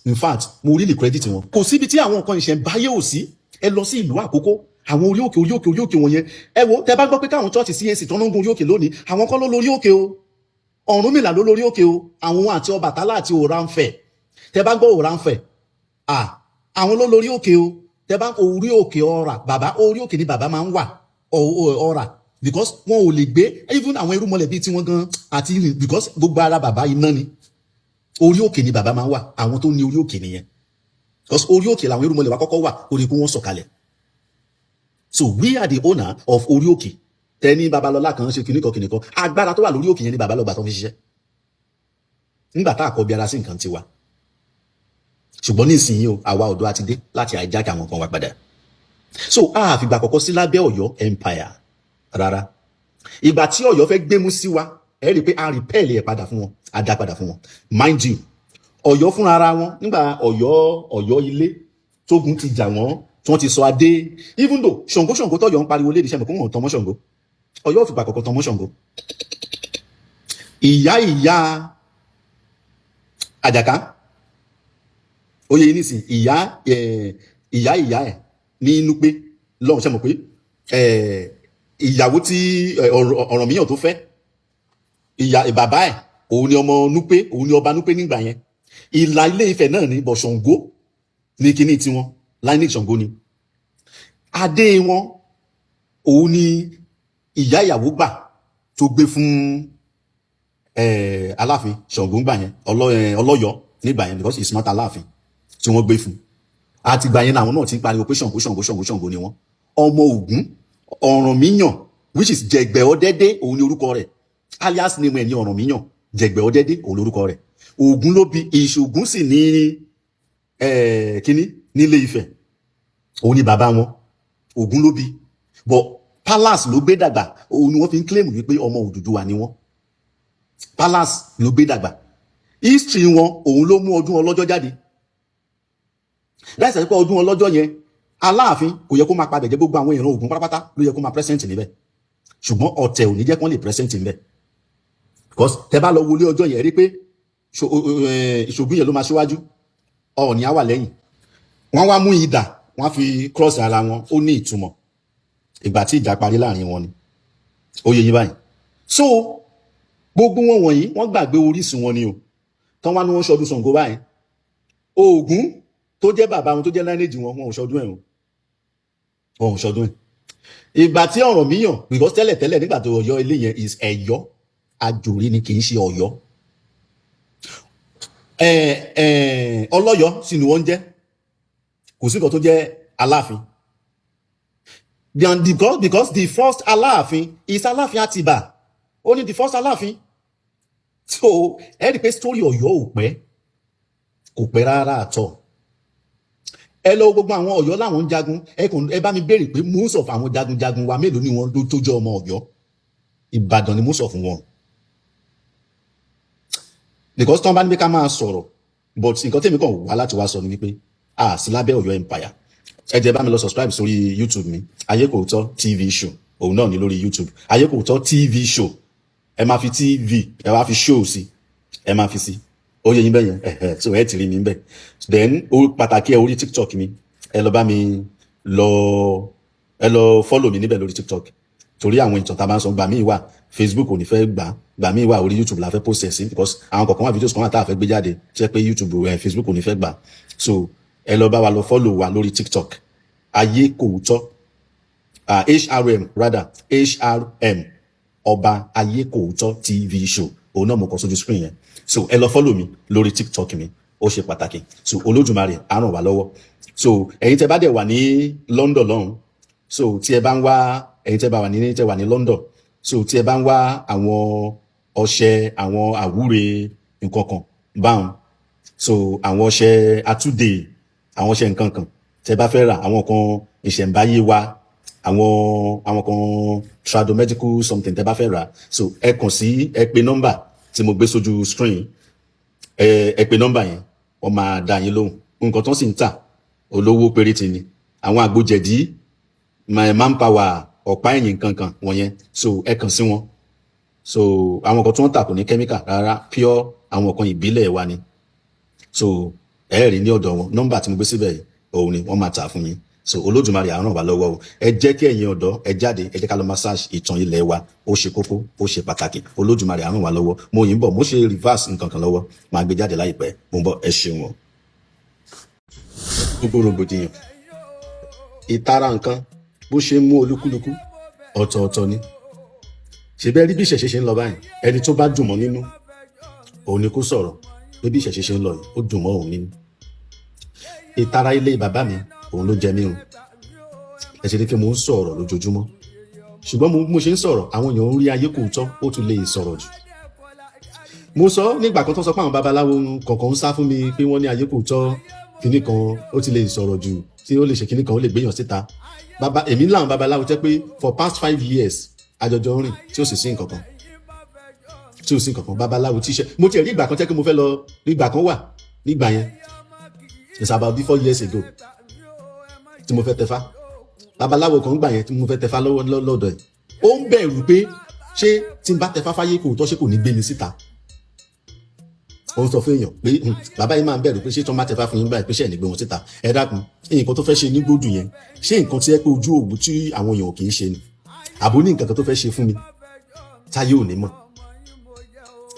in fact, mo really credit wọn. Kò síbi tí àwọn nǹkan ìṣẹ̀ǹbáyé ò sí. Ẹ lọ sí ìlú Àkókó, àwọn orí òkè, orí òkè, orí òkè wọ̀nyẹn. Ẹ wo, tẹ́ bá gbọ́ pé káwọn church CAC tó ń gun orí òkè lónìí, àwọn kọ́ ló lórí òkè o. Ọ̀rúnmìlà ló lórí òkè o, àwọn àti Ọbàtálá àti Òrànfẹ̀. Tẹ́ bá gbọ́ Òrànfẹ̀, àwọn ló lórí òkè o. Tẹ́ bá orí òkè Ọ̀rà, bàbá orí òkè ni bàbá máa ń wà Ọ̀rà, because wọn ò lè gbé even àwọn irúmọlẹ̀ bíi tiwọn gan àti, because gbogbo ara bàbá iná ni. Orí òkè ni bàbá máa ń wà. Àwọn tó ní orí òkè nìyẹn, because orí òkè làwọn irúmọlẹ̀ wa kọ́kọ́ wà, orí kí wọ́n sọ̀kalẹ̀. So we are the owner of orí òkè. Tẹni Babalọlá kan ṣe kìnnìkan kìnnìkan, agbára tó wà lórí òkè yẹn ni Babalọgbà tó fi ṣiṣẹ́ nígbà tá a kọ bí ara sí nǹkan tiwa. Ṣùgbọ́n nísìnyí o, àwa ọ̀dọ́ àti dé láti hijack àwọn kan wa padà. So a fìgbà kọ́kọ́ sí lábẹ́ Ọ̀yọ́ Empire rárá. Ìgbà tí Ọ̀yọ́ fẹ́ gbémú sí wa, Ẹ rí i pé a repel ẹ̀ padà fún wọn, a dá padà fún wọn. Mind you, Ọ̀yọ́ fúnra ara wọn nígbà Ọ̀yọ́ ilé tógun ti jà wọ́n, tí wọ́n ti sọ adé, even though Ṣàngó, Ṣàngó tọ́yọ́ ń pariwo léde sẹ́mi kó wọ́n tọmọ́ Ṣàngó. Ọ̀yọ́ ò fìgbà kọ̀ọ̀kan tọmọ́ Ṣàngó. Ìyá Àjàká oyè yìí nísìn, ìyá ẹ̀ ní inú pé lọ́hùn ṣe mọ̀ pé ìyàwó tí Ọ̀rànmíyàn tó fẹ́, ìyá bàbá ẹ̀, òun ni ọmọ Núpé, òun ni ọba Núpé nígbà yẹn. Ìlà Ilé Ifẹ̀ náà ní bọ̀. Ṣàngó ní kíní tiwọn, lineage Ṣàngó ni adé wọn. Òun ni ìyá ìyàwó gbà tó gbé fún Aláàfin Ṣàngó ńgbà yẹn, Ọlọ́yọ̀ nígbà yẹn, because it's not Aláàfin tí wọ́n gbé fún. Àtìgbà yẹn làwọn náà ti ń pariwo pé Ṣàngó, Ṣàngó, Ṣàngó, Ṣàngó ni wọ́n. Ọmọ Ògún Ọ̀rànmíyàn, which is Jẹ̀gbẹ́ Ọ̀dẹ́dẹ́, òun ni orúkọ rẹ̀. Alias name ẹ̀ ní Ọ̀rànmíyàn Jẹ̀gbẹ́ Ọ̀dẹ́dẹ́, òun lorúkọ rẹ̀. Ògún ló bí. Ìṣògùn sì ní kínní nílé Ifẹ̀, òun ni bàbá wọn. Ògún ló bí, but palace ló gbé dàgbà. Òun ni wọ́n fi ń claim wípé ọmọ Odùduwà ni wọ́n. Palace ló gbé dàgbà. History wọn, òun ló mú ọdún ọlọ́jọ́ jáde. Láìsí pé ọdún ọlọ́jọ́ yẹn, Aláàfin kò yẹ kó máa padà jẹ́. Gbogbo àwọn ìran Ògún pátápátá ló yẹ kó máa present níbẹ̀, ṣùgbọ́n ọ̀tẹ̀ ò ní jẹ́ kó lè present níbẹ̀, because tẹ bá lọ wọlé ọjọ́ yẹn, rí pé Ìṣògùn yẹn ló máa ṣíwájú, Ọọ̀ni á wà lẹ́yìn. Wọ́n wá mú idà, wọ́n á fi cross ara wọn. Ó ní ìtumọ̀. Ìgbà tí ìjà parí láàrin wọn ni ó yẹ yín báyìí. So gbogbo wọn wọ̀nyí, wọ́n gbàgbé orísun wọn ni o. Tán wá ní wọ́n ṣọdún Ṣàngó báyìí. Ògún tó jẹ́ bàbá wọn, tó jẹ́ lineage wọn, wọn ò ṣọdún ẹ̀ o, wọn ò ṣọdún ẹ̀. Ìgbà tí Ọ̀rànmíyàn, because tẹ́lẹ̀ tẹ́lẹ̀ nígbà tó Ọ̀yọ́ ilé yẹn is Ẹ̀yọ́ Àjòrí ni, kì í ṣe Ọ̀yọ́. Ẹ ẹ Ọlọ́yọ̀ sì ni wọ́n ń jẹ́. Kò sí nǹkan tó jẹ́ Aláàfin. Then because the first Aláàfin is Aláàfin Àtìbà. Ó ní the first Aláàfin. So ẹ rí i pé story Ọ̀yọ́ ò pẹ́, kò pẹ́ rárá àtọ̀. Ẹ lọ gbogbo àwọn Ọ̀yọ́ làwọn ń jagun. Ẹ kò ẹ bá mi béèrè pé most of àwọn jagunjagun wa, mélòó ni wọn ló tó jẹ́ ọmọ Ọ̀yọ́? Ìbàdàn ni most of wọn, because tí wọ́n bá ní pé ká máa sọ̀rọ̀. But nǹkan tèmi kàn wá láti wá sọ ni wípé a sí lábẹ́ Ọ̀yọ́ empire. Ẹ jẹ́ bá mi lọ subscribe sórí YouTube mi, Ayékòótọ́ TV Show. Òun náà ní lórí YouTube, Ayékòótọ́ TV Show. Ẹ máa fi TV, ẹ wá fi show sí, ẹ máa fi sí. Ó yẹ yín bẹ́ẹ̀ yẹn. Ẹ̀hẹ̀, so ẹ ti rí mi bẹ́ẹ̀. Then ó pàtàkì, ẹ orí TikTok mi, ẹ lọ bá mi lọ, ẹ lọ follow mi níbẹ̀ lórí TikTok, torí àwọn ìtàn tá a bá ń sọ, gbà míì wà, Facebook ò ní fẹ́ gbà. Gbà míì wà, orí YouTube la fẹ́ post ẹ̀ sí, because àwọn kọ̀ọ̀kan wà, videos kan wà tá a fẹ́ gbé jáde tí ẹ pé YouTube ẹ Facebook ò ní fẹ́ gbà. So ẹ lọ bá wa lọ follow wa lórí TikTok, Ayé Kò Tọ́, HRM rather, HRM Ọba Ayé Kò Tọ́ TV Show. Òun náà mo kọ sójú screen yẹn. So ẹ lọ follow mi lórí TikTok mi, ó ṣe pàtàkì. So Olódùmarè á ràn wá lọ́wọ́. So ẹ̀yin tẹ́ bá dẹ̀ wà ní London lọ́hùn, so tí ẹ bá ń wá, ẹ̀yin tẹ́ wà ní London, so tí ẹ bá ń wá àwọn ọṣẹ, àwọn àwúre, nǹkan kan báwọn, so àwọn ọṣẹ àtúndè, àwọn ọṣẹ nǹkan kan tẹ́ bá fẹ́ rà, àwọn kan ìṣẹ̀ǹbáyé wa, àwọn kan tradomedical something tẹ́ bá fẹ́ rà, so ẹ kàn sí, ẹ pe nọ́mbà tí mo gbé sójú screen. Ẹ pe nọ́mbà yẹn, wọ́n máa dá yín lóhùn. Nǹkan tó sì ń tà, olówó péréte ni. Àwọn àgbòjẹ̀dí, manpower, ọ̀pá ẹ̀yìn, kankan wọ̀nyẹn. So ẹ kàn sí wọn. So àwọn nǹkan tí wọ́n tà kò ní chemical rárá, pure àwọn nǹkan ìbílẹ̀ wa ni. So ẹ rí ní ọ̀dọ̀ wọn. Nọ́mbà tí mo gbé síbẹ̀ yìí, òun ni wọ́n máa tà fún yín. So Olódùmarè á ràn wá lọ́wọ́ o. Ẹ jẹ́ kí ẹ̀yin ọ̀dọ́ ẹ jáde, ẹ jẹ́ ká lọ massage ìtàn ilẹ̀ wa. Ó ṣe kókó, ó ṣe pàtàkì. Olódùmarè á ràn wá lọ́wọ́. Mo yìí ń bọ̀, mo ṣe reverse nǹkan kan lọ́wọ́, máa gbé jáde láìpẹ́. Mo ń bọ̀, ẹ ṣeun o. Gbogbo rògbòdìyàn, ìtara nǹkan bó ṣe ń mú olúkúlùkù ọ̀tọ̀ọ̀tọ̀ ni. Ṣe bẹ́ẹ̀ rí bí ìṣẹ̀ṣe ṣe ń lọ báyìí? Ẹni tó bá dùn mọ́ nínú, òun ni kó sọ̀rọ̀ pé bí ìṣẹ̀ṣe ṣe ń lọ yìí, ó dùn mọ́ òun nínú. Ìtara ilé bàbá mi, òun ló jẹ mí o. Ẹ ṣe ní pé mo ń sọ̀rọ̀ lójoojúmọ́, ṣùgbọ́n mo ṣe ń sọ̀rọ̀, àwọn èèyàn ń rí ayé kò tọ́, ó tún lè sọ̀rọ̀ jù. Mo sọ nígbà kan tó sọ pé àwọn babaláwo kọ̀ọ̀kan ń sá fún mi, pé wọ́n ní ayé kò tọ́ kinní kan, ó ti lè sọ̀rọ̀ jù, tí ó lè ṣe kinní kan, ó lè gbéyàn síta. Bàbá èmi láwọn babaláwo jẹ́ pé for past 5 years àjọjọ ń rìn tí ó sì sí nǹkan kan. Tí ò sí nǹkan kan, babaláwo tíṣẹ́ mo tiẹ̀ rí ìgbà kan tẹ́ kí mo fẹ́ lọ, ìgbà kan wà nígbà yẹn, it's about 4 years ago, tí mo fẹ́ tẹfá. Babaláwo kan gbà yẹn tí mo fẹ́ tẹfá lọ́wọ́ lọ́dọ̀ ẹ̀, ó ń bẹ̀rù pé ṣé tí n bá tẹfá fáyé kò tọ́, ṣé kò ní gbé mi síta? Ó ń sọ fún èèyàn pé, bàbá yìí máa ń bẹ̀rù pé ṣé tí wọ́n bá tẹfá fún yín báyìí, pé ṣé ẹ̀ ní gbé wọn síta?" Ẹ dákun, nǹkan tó fẹ́ ṣe ní gbódù yẹn, ṣé nǹkan tí ẹ pé ojú òwú tí àwọn èèyàn kì í ṣe ni, àbó ní nǹkan kan tó fẹ́ ṣe fún mi táyé ò ní mọ̀?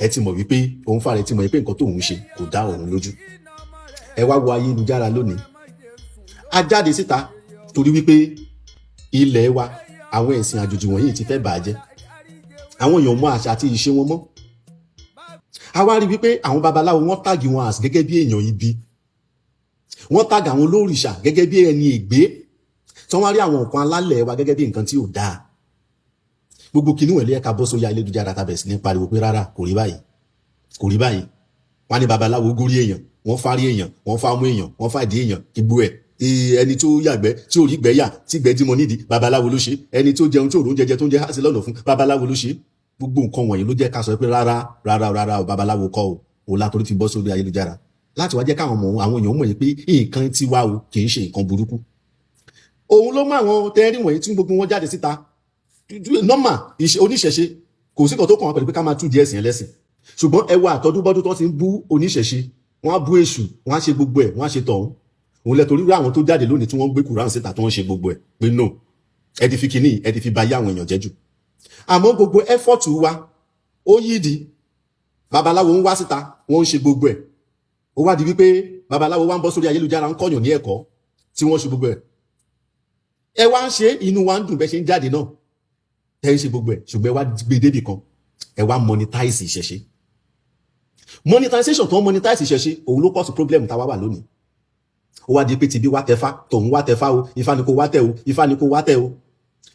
Ẹ ti mọ̀ wípé òun fàrẹ̀ ti mọ̀ wípé nǹkan tóun ṣe kò dá òun lójú. Ẹ wá wo ayélujára lónìí, a jáde síta torí wípé ilẹ̀ wa, àwọn ẹ̀sìn àjòjì wọ̀nyí ti fẹ́ bàjẹ́. Àwọn èèyàn mọ àṣà àti ìṣe wọn mọ́. A wá rí wípé àwọn babaláwo, wọ́n tag wọn as gẹ́gẹ́ bí èèyàn ibi, wọ́n tag àwọn olórìṣà gẹ́gẹ́ bí ẹni ègbé, tí wọ́n wá rí àwọn nǹkan alálẹ̀ wa gẹ́gẹ́ bí nǹkan tí ò dáa. Gbogbo kinní wọ̀nyí ẹ̀ka bọ́ sórí ayélujára tàbẹ̀ sí ní pariwo pé rárá, kò rí báyìí, kò rí báyìí. Wọ́n á ní babaláwo górí èèyàn, wọ́n fárí èèyàn, wọ́n fámú èèyàn, wọ́n fàdí èèyàn, igbó ẹ̀. Ẹni tó yàgbẹ́ tí ò rí gbẹ́ yà, tí gbẹ́ dímọ nídìí, babaláwo ló ṣe. Ẹni tó jẹun tí ò róúnjẹ jẹ, tó ń jẹ hásí lọ́nà fún, babaláwo ló ṣe. Gbogbo nǹkan wọ̀nyí ló jẹ́ ká sọ pé rárá, rárá, rárá o, babaláwo kọ́ o. Òun látòrí fi bọ́ sórí ayélujára láti wá jẹ́ káwọn ọmọ àwọn èèyàn mọ̀ yìí pé nǹkan tiwa o, kì í ṣe nǹkan burúkú. Òun ló mú àwọn tẹ́rí wọ̀nyí tí gbogbo wọn jáde síta. Normal oníṣẹ̀ṣe, kò sí kan tó kàn wọ́n pẹ̀lú pé ká máa tú díẹ̀ sìn ẹlẹ́sìn, ṣùgbọ́n ẹ wo àtọdúnbọ́dún tó ti ń bú oníṣẹ̀ṣe, wọ́n á bú èṣù, wọ́n á ṣe gbogbo ẹ̀, wọ́n á ṣe tọ̀hún. Òun lẹ torí rí àwọn tó jáde lónìí tí wọ́n gbé Kùránì síta, tí wọ́n ṣe gbogbo ẹ̀ pé no, ẹ ti fi kínní, ẹ ti fi ba yé àwọn èèyàn jẹ́ jù. Àmọ́ gbogbo effort wa ó yídi, babaláwo ń wá síta, wọ́n ń ṣe gbogbo ẹ̀. Ó wá di wípé babaláwo wá ń bọ́ sórí ayélujára, ń kọ́yàn ní ẹ̀kọ́ tí wọ́n ṣe gbogbo ẹ̀. Ẹ wá ń ṣe, inú wa ń dùn bẹ́ẹ̀ ṣe ń jáde náà, ẹ ń ṣe gbogbo ẹ̀, ṣùgbọ́n ẹ wá gbé débì kan, ẹ wá monetize ìṣẹ̀ṣe. Monetization tó ń monetize ìṣẹ̀ṣe, òun ló cause problem táwa wà lónìí. Ó wá di pé tìbí wá tẹfá, tòun wá tẹfá o, Ifá ni kò wá tẹ o, Ifá ni kò wá tẹ o,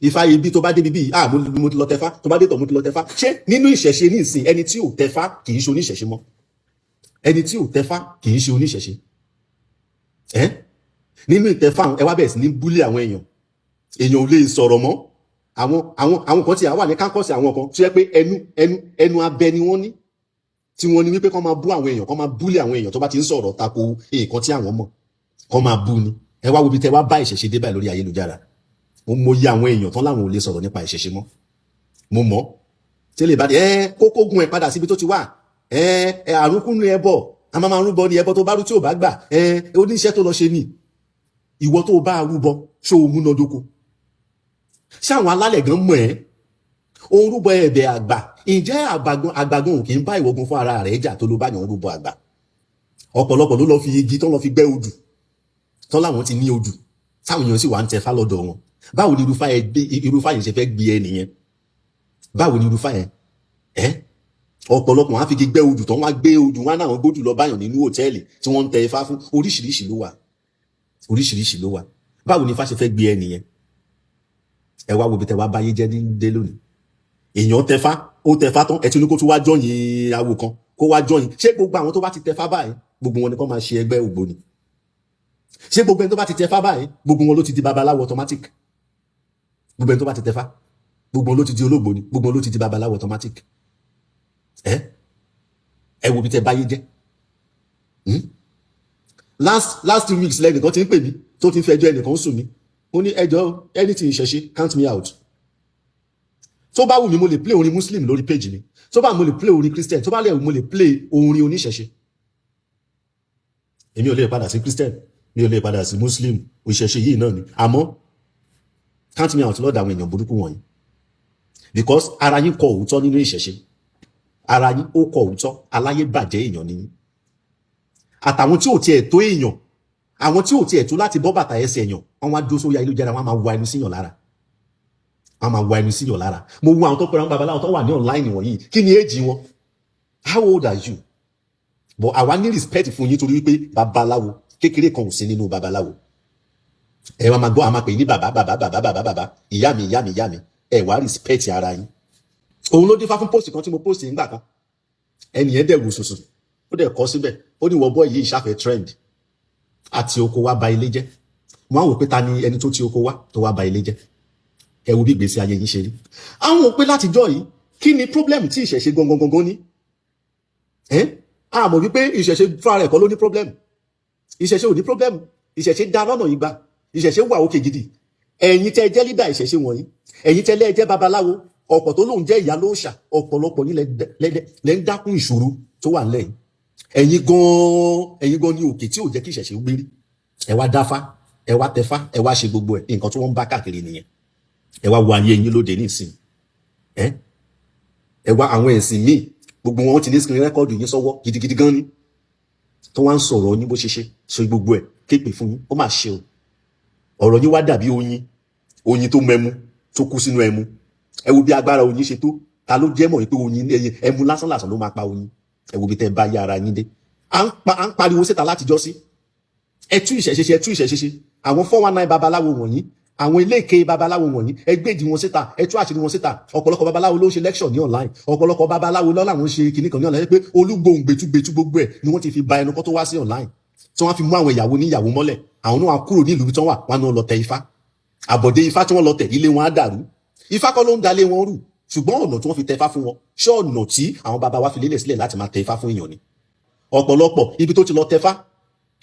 Ifá ibi tó bá débi bíi, ah, mo ti lọ tẹfá, tó bá dé tọ̀, mo ti lọ tẹfá. Ṣé nínú ìṣẹ̀ṣe ní ìsìn, ẹni tí ò tẹfá kì í ṣe oníṣẹ̀ṣe mọ́? Ẹni tí ò tẹfá kì í ṣe oníṣẹ̀ṣe. Ẹ nínú ìtẹfá, ẹ wá bẹ̀rẹ̀ sí ní bully àwọn èèyàn. Èèyàn ò lè sọ̀rọ̀ mọ́. Àwọn kan tí a wà ní campus, àwọn kan tó yẹ pé ẹnu abẹ ni wọ́n ní, tí wọ́n ní wípé kán máa bú àwọn èèyàn, kán máa bully àwọn èèyàn tó bá ti ń sọ̀rọ̀ tako nǹkan tí àwọn mọ̀, kán máa bú ni. Ẹ wá wo ibi tẹ wá bá ìṣẹ̀ṣe dé báyìí lórí ayélujára. Mo mọ iye àwọn èèyàn tán láwọn ò lè sọ̀rọ̀ nípa ìṣẹ̀ṣe mọ́. Mo mọ̀ tí lè bá dé ẹ kókó gun ẹ padà síbi tó ti wà. Ẹ àrùn kúnnú ẹ bọ̀, a máa máa rúbọ ní ẹbọ tó bá rú tí ò bá gbà, ẹ oníṣẹ́ tó lọ ṣe ni. Ìwọ tó bá rúbọ, ṣó o múnádóko? Ṣé àwọn alálẹ̀ gan mọ̀ ẹ́? Òun rúbọ ẹ̀bẹ̀ àgbà. Ǹjẹ́ àgbàgan ò kì í bá ìwọ̀gun fún ara rẹ̀ jà tó ló bá yàn rúbọ àgbà? Ọ̀pọ̀lọpọ̀ ló lọ fi igi tán lọ fi gbẹ́ odù tán láwọn ti ní odù, táwọn èèyàn sì wà ń tẹ fá lọ́dọ̀ wọn. Báwo ni irúfá yẹn ṣe fẹ́ gbé ẹ nìyẹn? Báwo ni irúfá yẹn ẹ? Ọ̀pọ̀lọpọ̀ wọn á fi igi gbẹ́ odù tán, wọ́n á gbé odù wọn náà gbódù lọ báyàn nínú hòtẹ́ẹ̀lì tí wọ́n ń tẹ ifá fún. Oríṣiríṣi ló wà, oríṣiríṣi ló wà. Báwo ni ifá ṣe fẹ́ gbé ẹ nìyẹn? Ẹ wá wo ibi tẹ wá báyé jẹ́ ní dé lónìí. Èèyàn tẹfá, ó tẹfá tán, ẹ tún ní kó tún wá join awo kan, kó wá join. Ṣé gbogbo àwọn tó bá ti tẹfá báyìí, gbogbo wọn ni kó máa ṣe ẹgbẹ́ ògbóni? Ṣé gbogbo ẹni tó bá ti tẹfá báyìí, gbogbo wọn ló ti di babaláwo automatic? Gbogbo ẹni tó bá ti tẹfá, gbogbo wọn ló ti di olóògbóni? Gbogbo wọn ló ti di babaláwo automatic? Ẹ wo bí tẹ báyé jẹ́. Last last 2 weeks lẹ́nìkan ti ń pè mí, tó ti ń fẹjọ́ ẹnìkan sùn mí. Ó ní ẹjọ́, anything ìṣẹ̀ṣe, count me out. Tó bá wù mí, mo lè play orin Muslim lórí page mi. Tó bá mo lè play orin Christian, tó bá lè mo lè play orin oníṣẹ̀ṣe. Èmi ò lè padà sí Christian, mi ò lè padà sí Muslim, ìṣẹ̀ṣe yìí náà ni. Àmọ́ count me out lọ́dọ̀ àwọn èèyàn burúkú wọ̀nyí, because ara yín kọ òótọ́ nínú ìṣẹ̀ṣe, ara yín ó kọ òótọ́. Aláyé bàjẹ́ èèyàn ni yín, àtàwọn tí ò tiẹ̀ tó èèyàn, àwọn tí ò tiẹ̀ tó láti bọ́ bàtà ẹsẹ̀ èèyàn, wọ́n wá dó sórí ayélujára, wọ́n máa wá ẹnu síyàn lára, wọ́n máa wá ẹnu síyàn lára. Mo wo àwọn tó pẹ̀lú àwọn babaláwo tó wà ní online wọ̀nyí, kí ni èjì wọn? How old are you? But àwa ní respect fún yín torí wípé babaláwo kékeré kan ò sí nínú babaláwo. Ẹ wá máa gbọ́, a máa pè ní bàbá, bàbá, bàbá, bàbá, bàbá, ìyá mi, ìyá mi, ìyá mi. Ẹ wá respect ara yín. Òun ló dífá fún post kan tí mo post nígbà kan. Ẹnì yẹn dẹ̀ wò sùsù, ó dẹ̀ kọ́ síbẹ̀, ó ní wọ́n bọ́ yìí ìṣàfẹ́ trend àti oko wa ba ilé jẹ́. Mo á wò pé ta ni ẹni tó ti oko wá tó wá ba ilé jẹ́? Ẹ wo bí ìgbésí ayé yín ṣe rí. Àwọn ò pé látijọ́ yìí Kí ni problem tí ìṣẹ̀ṣe gangan gangan ní? Ẹ́ a mọ̀ wípé ìṣẹ̀ṣe fúnra rẹ̀ kọ́ ló ní problem. Ìṣẹ̀ṣe ò ní problem. Ìṣẹ̀ṣe dá lọ́nà yìí gbà. Ìṣẹ̀ṣe wà òkè gidi. Ẹ̀yin tẹ́ jẹ́ leader ìṣẹ̀ṣe wọ̀nyí, ẹ̀yin tẹ́ lẹ́ jẹ́ babaláwo, ọ̀pọ̀ tó lóun jẹ́ ìyá lóòṣà, ọ̀pọ̀lọpọ̀ yín lẹ́ ń dákún ìṣòro tó wà nílẹ̀ yìí. Ẹ̀yin gan-an, ẹ̀yin gan ní òkè tí ò jẹ́ kí ìṣẹ̀ṣe gbérí. Ẹ wá dáfá, ẹ wá tẹfá, ẹ wá ṣe gbogbo ẹ̀. Nǹkan tí wọ́n ń bá káàkiri nìyẹn. Ẹ wá wo ayé yín lóde nísìnyí. Ẹ wá àwọn ẹ̀sìn míì, gbogbo wọn ti ní screen record yín sọ́wọ́ gidigidi gan ni, tó wá ń sọ̀rọ̀ yín bó ṣe ṣe ṣe gbogbo ẹ̀ kéèpè fún yín. Ó mà ṣe o. Ọ̀rọ̀ yín wá dàbí oyin, oyin tó mẹmu, tó kú sínú ẹmu. Ẹ wo bí agbára oyin ṣe tó. Ta ló jẹ́ mọ̀ pé oyin, ẹyin ẹmu lásán lásán ló máa pa oyin? Ẹ wo bí tẹ́ bá yá ara yín dé. À ń pariwo síta látijọ́ sí, ẹ tú ìṣẹ̀ṣe ṣe, ẹ tú ìṣẹ̀ṣe ṣe. Àwọn 419 babaláwo wọ̀nyí, àwọn ilé ìké babaláwo wọ̀nyí, ẹ gbèdì wọn síta, ẹ tú àṣírí wọn síta. Ọ̀pọ̀lọpọ̀ babaláwo ló ń ṣe lecture ní online. Ọ̀pọ̀lọpọ̀ babaláwo lọ́la wọn ṣe kinní kan ní online pé olúgbòhùn gbẹtugbẹtu, gbogbo ẹ̀ ni wọ́n ti fi ba ẹnu kọ́ tó wá sí online, tí wọ́n fi mú àwọn ìyàwó níyàwó mọ́lẹ̀. Àwọn náà wá kúrò ní ìlú tí wọ́n wà, wọn náà lọ tẹ Ifá. Àbọ̀dé Ifá tí wọ́n lọ tẹ̀, ilé wọn á dàrú. Ifá kọ́ ló ń dalé wọn rú, ṣùgbọ́n ọ̀nà tí wọ́n fi tẹ Ifá fún wọn, ṣé ọ̀nà tí àwọn baba wa fi lélẹ̀ sílẹ̀ láti máa tẹ Ifá fún èèyàn ni? Ọ̀pọ̀lọpọ̀ ibi tó ti lọ tẹfá,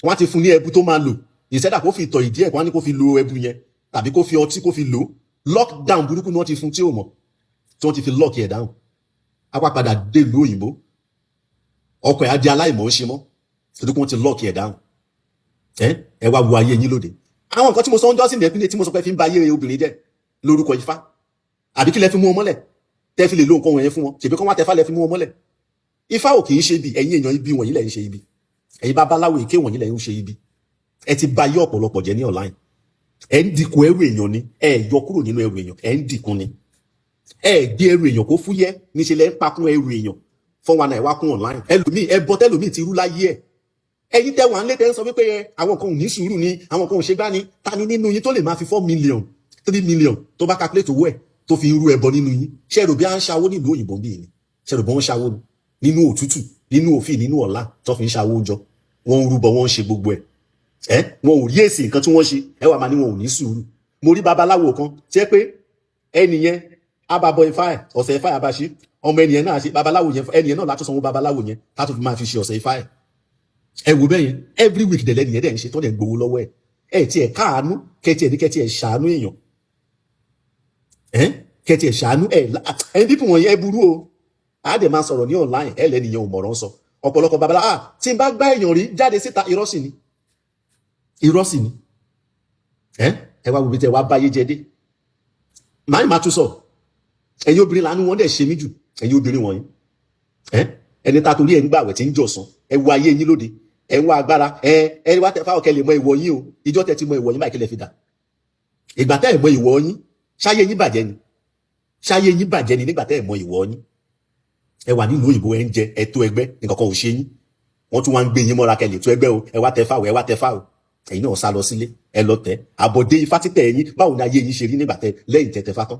wọ́n á ti fún ní ẹbu tó máa lò. Ìṣẹ́dá kó fi ìtọ̀ ìdí ẹ̀, wọ́n á ní kó fi lo ẹbu yẹn tàbí kó fi ọtí kó fi lò ó. Lockdown burúkú ni wọ́n ti fún tí ò mọ̀, tí wọ́n ti fi lock ẹ̀ down. Á wá padà dé ìlú òyìnbó, ọkọ̀ ẹ̀ á di aláìmọ̀ ń ṣe mọ́ torí pé wọ́n ti lock ẹ̀ down. Ẹ wá wo ayé yín lóde. Àwọn nǹkan tí mo sọ ń jọ́sìn lẹ́pínlẹ̀ tí mo sọ pé fi ń ba ayé obìnrin jẹ́ lórúkọ Ifá, àbí kí lẹ fi mú wọn mọ́lẹ̀ tẹ́ fi lè lo nǹkan wọ̀nyẹn fún wọn? Ṣèbí kán wá tẹfá lẹ fi mú wọn mọ́lẹ̀. Ifá ò kì í ṣe ibi. Ẹ̀yin èèyàn ibi wọ̀nyí lẹ̀ ń ṣe ibi. Ẹ̀yin babaláwo èké wọ̀nyí lẹ̀ ń ṣe ibi. Ẹ ti ba ayé ọ̀pọ̀lọpọ̀ jẹ́ ní online. Ẹ ń dìkun ẹrù èèyàn ni. Ẹ yọ kúrò nínú ẹrù èèyàn, ẹ ń dìkun ni. Ẹ gbé ẹrù èèyàn kó fúyẹ́, níṣẹ́ lẹ ń pakún ẹrù èèyàn. 419 wá kún online. Ẹlòmíì, ẹbọ tẹlòmíì ti rú láyé ẹ. Ẹ̀yin tẹ wà ń lé, tẹ ń sọ wípé ẹ àwọn kan ò ní sùúrù ni, àwọn kan ò ṣe gbá ni. Ta ni nínú yín tó lè máa fi 4 million, 3 million, tó bá calculate owó ẹ, tó fi ń rú ẹbọ nínú yín? Ṣé èrò bí a ń ṣàwó nílùú òyìnbó bíi ni? Ṣé èrò bí wọ́n ń ṣàwó ni nínú òtútù, nínú òfin, nínú ọ̀la tó fi ń ṣàwó jọ? Wọ́n ń rúbọ, wọ́n ń ṣe gbogbo ẹ̀. Ẹ wọn ò rí èsì nǹkan tí wọ́n ṣe. Ẹ wà máa ní wọn ò ní sùúrù. Mo rí babaláwo kan tí ẹ pé ẹnìyẹn ababọ ifá ẹ, ọ̀sẹ̀ ifá ẹ abáṣe ọmọ ẹnìyẹn náà ṣe babaláwo yẹn. Ẹnìyẹn náà látún sanwó babaláwo yẹn látún fi máa fi ṣe ọ̀sẹ̀ ifá ẹ. Ẹ wò bẹ́ẹ̀ yẹn, every week dẹ̀ lẹ́nìyẹn dẹ̀ ń ṣe tó dẹ̀ ń gbowó lọ́wọ́ ẹ̀. Ẹ tiẹ̀ káàánú, kẹtì ẹ̀ ní kẹtì ẹ̀ ṣàánú èèyàn, ẹ kẹtì ẹ̀ ṣàánú ẹ̀. Ẹ̀yin people wọ̀nyí, ẹ burú o. Á dẹ̀ máa sọ̀rọ̀ ní online, ẹ lẹ́nìyẹn ò mọ̀rọ̀ ń sọ. Ọ̀pọ̀lọpọ̀ babaláwo, ah, tí n bá gbá èèyàn rí jáde síta. Irọ́ sì ni, irọ́ sì ni. Ẹ wá wo bí tẹ wá báyé jẹ dé. Màá ní màá tún sọ, ẹ̀yin obìnrin làánú wọn dẹ̀ ṣe mí jù. Ẹ̀yin obìnrin wọ̀nyí, ẹ ẹni tá torí ẹ̀ ń gbàwẹ̀ tí ń jọ̀sán, ẹ wo ayé yín lóde. Ẹ ń wá agbára, ẹ wá tẹ fáwọn kẹ lè mọ ìwọ yín o. Ìjọ tẹ ti mọ ìwọ yín báyìí, kí lẹ fi dà? Ìgbà tẹ ẹ mọ ìwọ yín, ṣáyé yín bàjẹ́ ni? Ṣáyé yín bàjẹ́ ni nígbà tẹ ẹ mọ ìwọ yín? Ẹ wà nínú òyìnbó, ẹ ń jẹ, ẹ tó ẹgbẹ́, nǹkan kan ò ṣe yín. Wọ́n tún wá ń gbé yín mọ́ra kẹ lè tó ẹgbẹ́ o. Ẹ wá tẹ fáwọn, ẹ wá tẹ fáwọn. Ẹ̀yin náà sá lọ sílé, ẹ lọ tẹ àbọ̀dé ifá títẹ̀ ẹ̀yin. Báwo ni ayé yín ṣe rí nígbà tẹ lẹ́yìn tẹ tẹfá tán?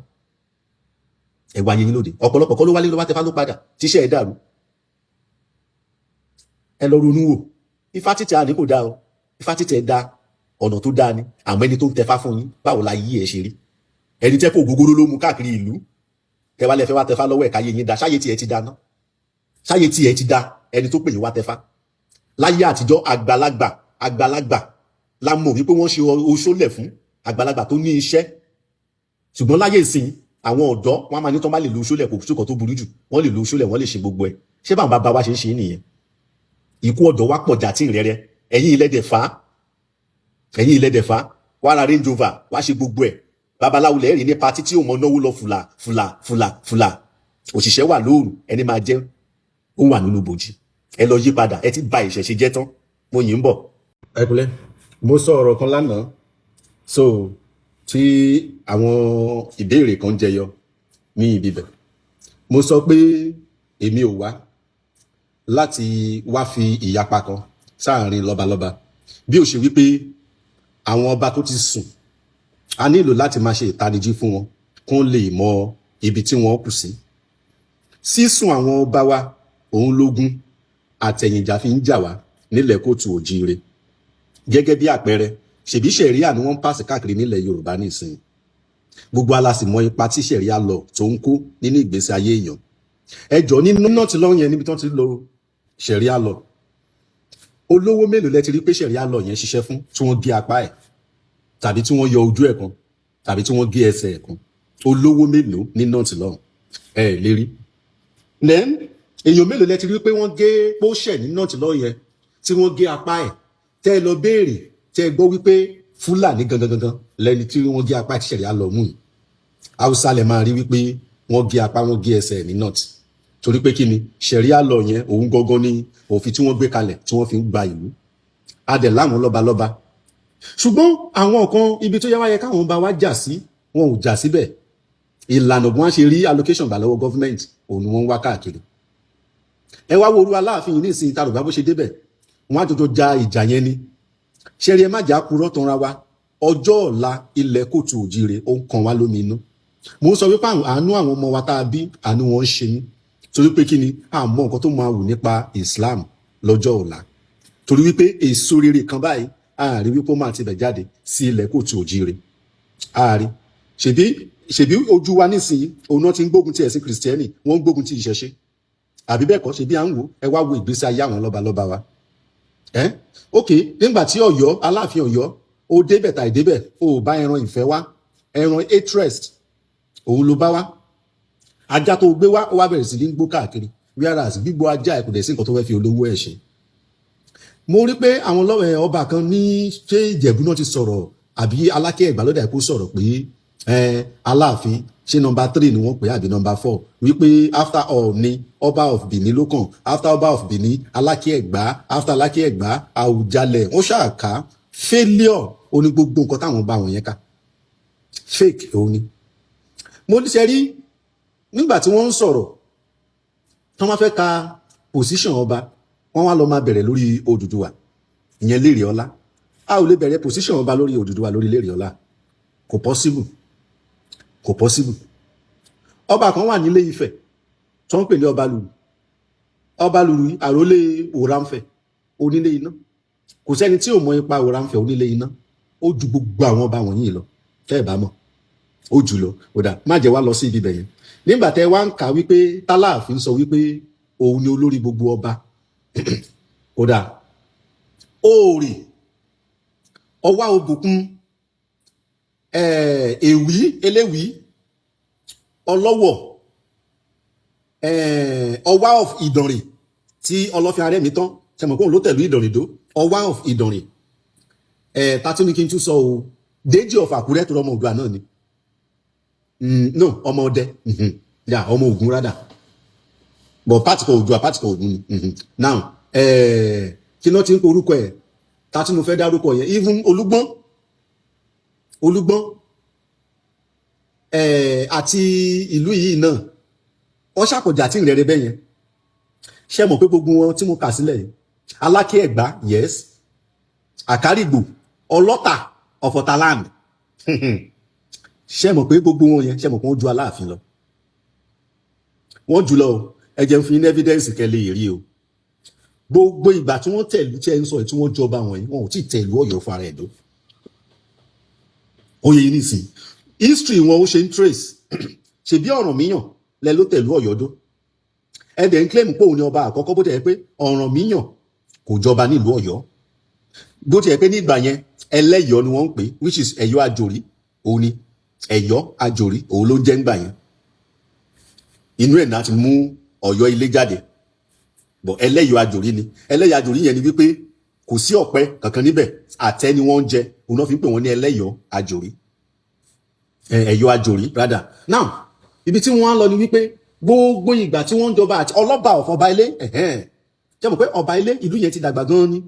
Ẹ wá ayé yín lóde. Ọ̀pọ̀lọpọ̀ kọ́ ló wálé ló wá tẹfá ló padà tíṣẹ́ ẹ dàrú. Ẹ lọ ronú wò. Ifá títẹ̀ àní kò dáa o. Ifá títẹ̀ da, ọ̀nà tó dáa ni. Àmọ́ ẹni tó ń tẹfá fún yín, báwo la yí ẹ ṣe rí? Ẹni tẹ́ kó ògógóró ló mú káàkiri ìlú, tẹwà lẹfẹ wá tẹfá lọ́wọ́ ẹ̀ka, yé yín da. Ṣáyé tiẹ̀ ti da ná? Ṣáyé tiẹ̀ ti da? Ẹni tó pè yín wá tẹfá láyé àtijọ́, àgbàlagbà, àgbàlagbà la mọ̀ wípé wọ́n ṣe oṣólẹ̀ fún, àgbàlagbà tó ní iṣẹ́. Ṣùgbọ́n láyé ìsìn, àwọn ọ̀dọ́ wọn máa ní tán bá lè lo oṣólẹ̀, kò sókàn tó burú jù. Wọ́n lè lo oṣólẹ̀, wọ́n lè ṣe gbogbo ẹ̀. Ṣé báwọn bàbá wa ṣe ń ṣe nìyẹn? Ikú ọ̀dọ́ wa pọ̀ jà tí ń rẹ́rẹ́. Ẹ̀yin ilẹ̀ dẹ̀ fà á, ẹ̀yin ilẹ̀ dẹ̀ fà á, wàá ra Range Rover, wàá ṣe gbogbo ẹ̀. Babaláwo lẹ́rìí ní party tí ò mọ náwó lọ fùlà fùlà fùlà fùlà. Òṣìṣẹ́ wà lóòrùn, ẹni máa jẹ́ ó wà nínú bòjì. Ẹ lọ yí padà, ẹ ti ba ìṣẹ̀ṣe jẹ́ tán. Mo yìí ń bọ̀. Ẹ kúlẹ̀. Mo sọ ọ̀rọ̀ kan lánàá, so tí àwọn ìbéèrè kan jẹyọ ní ibi bẹ̀. Mo sọ pé èmi ò wá láti wá fi ìyapa kan sáàrin lọ́balọ́ba, bí ó ṣe wípé àwọn ọba tó ti sùn, a nílò láti máa ṣe ìtanijí fún wọn kó lè mọ ibi tí wọ́n kù sí. Sísùn àwọn ọba wa, òun lógún àtẹ̀yìnjà fi ń jà wá nílẹ̀ kóòtù òjíire. Gẹ́gẹ́ bí àpẹẹrẹ, ṣèbí ṣẹ̀ríà ni wọ́n ń pàṣẹ káàkiri nílẹ̀ Yorùbá nísìnyí. Gbogbo wa la sì mọ ipa tí ṣẹ̀ríà lọ tó ń kó nínú ìgbésí ayé èèyàn. Ẹ jọ, ní North lọ́hùn yẹn, níbi tí wọ́n ti lo Sharia law, olówó mélòó lẹ ti rí pé Sharia law yẹn ṣiṣẹ́ fún, tí wọ́n gé apá ẹ̀, tàbí tí wọ́n yọ ojú ẹ̀ kan, tàbí tí wọ́n gé ẹsẹ̀ ẹ̀ kan? Olówó mélòó ní North lọ́hùn? Ẹ lè rí. Then èèyàn mélòó lẹ ti rí pé wọ́n gé pósẹ̀ ní North lọ́hùn yẹn, tí wọ́n gé apá ẹ̀, tẹ́ ẹ lọ béèrè, tẹ́ ẹ gbọ́ wípé Fúlàní gangan gangan lẹni tí wọ́n gé apá tí Sharia law mú yìí? Haúsá lẹ máa rí wípé wọ́n gé apá, wọ́n gé ẹsẹ̀ ní North. Torí pé kí ni? Sharia law yẹn, òun gangan ni òfin tí wọ́n gbé kalẹ̀ tí wọ́n fi ń gba ìlú. Adẹ̀ láwọn lọ́balọ́ba, ṣùgbọ́n àwọn kan, ibi tó yẹ wáyé káwọn bá wá jà sí, wọn ò jà síbẹ̀. Ìlànà bí wọ́n ṣe rí allocation gbà lọ́wọ́ government, òun ni wọ́n ń wá káàkiri. Ẹ wá wo orú Aláàfin yìí nísìnyí, tá rògbà bó ṣe débẹ̀, wọ́n á jọjọ ja ìjà yẹn ni. Ṣẹ́rí, ẹ má jà purọ́ tanra wa. Ọjọ́ ọ̀la ilẹ̀ kóòtù òjìrè, ó ń kan wá lómi inú. Mo ń sọ wípé àánú àwọn ọmọ wa tá a bí, àánú wọn ń ṣe mí. Torí pé kí ni? Àmọ́ nǹkan tó máa wù nípa Islam lọ́jọ́ ọ̀la, torí wípé èso rere kan báyìí ààrí wípé ó máa ti bẹ̀ jáde sí ilẹ̀ kóòtù òjìrè ààrí. Ṣèbí ojú wa nísìnyí, òun náà ti ń gbógun ti ẹ̀sìn Kìrìsìtẹ́nì, wọ́n ń gbógun ti ìṣẹ̀ṣe, àbí bẹ́ẹ̀ kọ́? Ṣèbí à ń wò. Ẹ wá wo ìgbésí ayé àwọn lọ́balọ́ba wa. Ẹ ok, nígbà tí Ọ̀yọ́, Aláàfin Ọ̀yọ́, ó débẹ̀ tàì débẹ̀, ó bá ẹran ìfẹ́ wá, ẹran interest òun ló bá wá. Ajá tó gbé wá, ó wá bẹ̀rẹ̀ sí ní gbó káàkiri, whereas gbígbó ajá ẹ̀ kò dẹ̀ sí nǹkan tó fẹ́ fi olówó ẹ̀ ṣe. Mo rí pé àwọn lọ́wọ́ ọba kan ní, ṣé Ìjẹ̀bú náà ti sọ̀rọ̀ àbí Alákẹ́ Ẹ̀gbá lọ́dà kó sọ̀rọ̀ pé Aláàfin, ṣé number 3 ni wọ́n pè àbí number 4, wípé after all ni ọba of Benin ló kàn, after ọba of Benin, Alákẹ́ Ẹ̀gbá, after Alákẹ́ Ẹ̀gbá, Àwùjalẹ̀. Wọ́n ṣàkà failure. Ó ní gbogbo nǹkan táwọn bá wọn yẹn ká, fake òun ni. Mo ní ṣe rí nígbà tí wọ́n ń sọ̀rọ̀, tí wọ́n fẹ́ ka position ọba, wọ́n wá lọ máa bẹ̀rẹ̀ lórí Odùduwà, ìyẹn Lérè Ọlá. A ò lè bẹ̀rẹ̀ position ọba lórí Odùduwà, lórí Lérè Ọlá. Kò possible, kò possible. Ọba kan wà nílé Ifẹ̀ tó ń pè ní Ọba Lùrù. Ọba Lùrù yìí, àrólé Òrànfẹ̀ onílé iná. Kò sẹ́ni tí ò mọ ipa Òrànfẹ̀ onílé iná. Ó ju gbogbo àwọn ọba wọ̀nyí lọ. Tẹ́ ẹ̀ bá mọ̀, ó jù lọ. Ó dà, má jẹ́ wá lọ sí ibi bẹ̀yẹn. Nígbà tẹ́ wá ń kà wípé tálàáfin sọ wípé òun ni olórí gbogbo ọba, ó dà, Òòrì, Ọwá, Òbòkun, Èwí, Eléwì, Ọlọ́wọ̀, Ọwá of Ìdànrè tí Ọlọ́fin Arẹ́mi tán, ṣe mọ̀ kóun ló tẹ̀lú Ìdànrè dó, Ọwá of Ìdànrè, tátí ní kí n tún sọ o, Déjì of Àkúrẹ́, tó rọmọ Òdua náà ni. No, ọmọ ọdẹ ya, ọmọ Ògùn rádà, but part kan Oòduà, part kan Ògùn ni. Now, kí náà ti ń porúkọ ẹ̀ tátí mo fẹ́ dárúkọ yẹn? Even Olúgbọ́n, Olúgbọ́n àti ìlú yìí náà, wọ́n ṣàkọjà tí ìrẹ̀rẹ̀ bẹ́ẹ̀ yẹn. Ṣé mọ̀ pé gbogbo wọn tí mo kà sílẹ̀ yìí, Aláké Ẹ̀gbá, yes, Àkárìgbò, Ọlọ́tà of Ọ̀tàland, ṣé mọ̀ pé gbogbo wọn yẹn, ṣé mọ̀ pé wọ́n ju Aláàfin lọ? Wọ́n jù lọ o. Ẹ jẹ́ n fún yín ní evidence kẹ́ lè rí o. Gbogbo ìgbà tí wọ́n tẹ̀lú tí ẹ ń sọ yìí, tí wọ́n jọba wọ̀nyí, wọn ò tí ì tẹ̀lú Ọ̀yọ́ fún ara ẹ̀ dó. Oyè yìí nìsín, history wọn ó ṣe ń trace. Ṣebí Ọ̀rànmíyàn lẹ ló tẹ̀lú Ọ̀yọ́ dó. Ẹ dẹ̀ ń claim pé òun ni ọba àkọ́kọ́, bó tẹ̀ pé Ọ̀rànmíyàn kò jọba nílùú Ọ̀yọ́, bó tiẹ̀ pé nígbà yẹn Ẹlẹ́yọ̀ọ́ ni wọ́n ń pè, which is Ẹ̀yọ́ Àjòrí. Òun ni Ẹ̀yọ́ Àjòrí, òun ló ń jẹ́ ńgbà yẹn. Inú ẹ̀ náà ti mú Ọ̀yọ́ ilé jáde bọ̀. Ẹlẹ́yọ̀ọ́ Àjòrí ni. Ẹlẹ́yọ̀ọ́ Àjòrí yẹn ni wípé kò sí ọ̀pẹ kankan níbẹ̀, àtẹ ni wọ́n ń jẹ. Òun náà fi ń pè wọ́n ní Ẹlẹ́yọ̀ọ́ Àjòrí, Ẹ̀yọ́ Àjòrí rather. Now, ibi tí wọ́n á lọ ni wípé gbogbo ìgbà tí wọ́n ń jọba àti Ọlọ́ba of Ọba Ilé, ẹ̀hẹ́n, ṣé mọ̀ pé Ọba Ilé, ìlú yẹn ti dàgbà gan-an ni.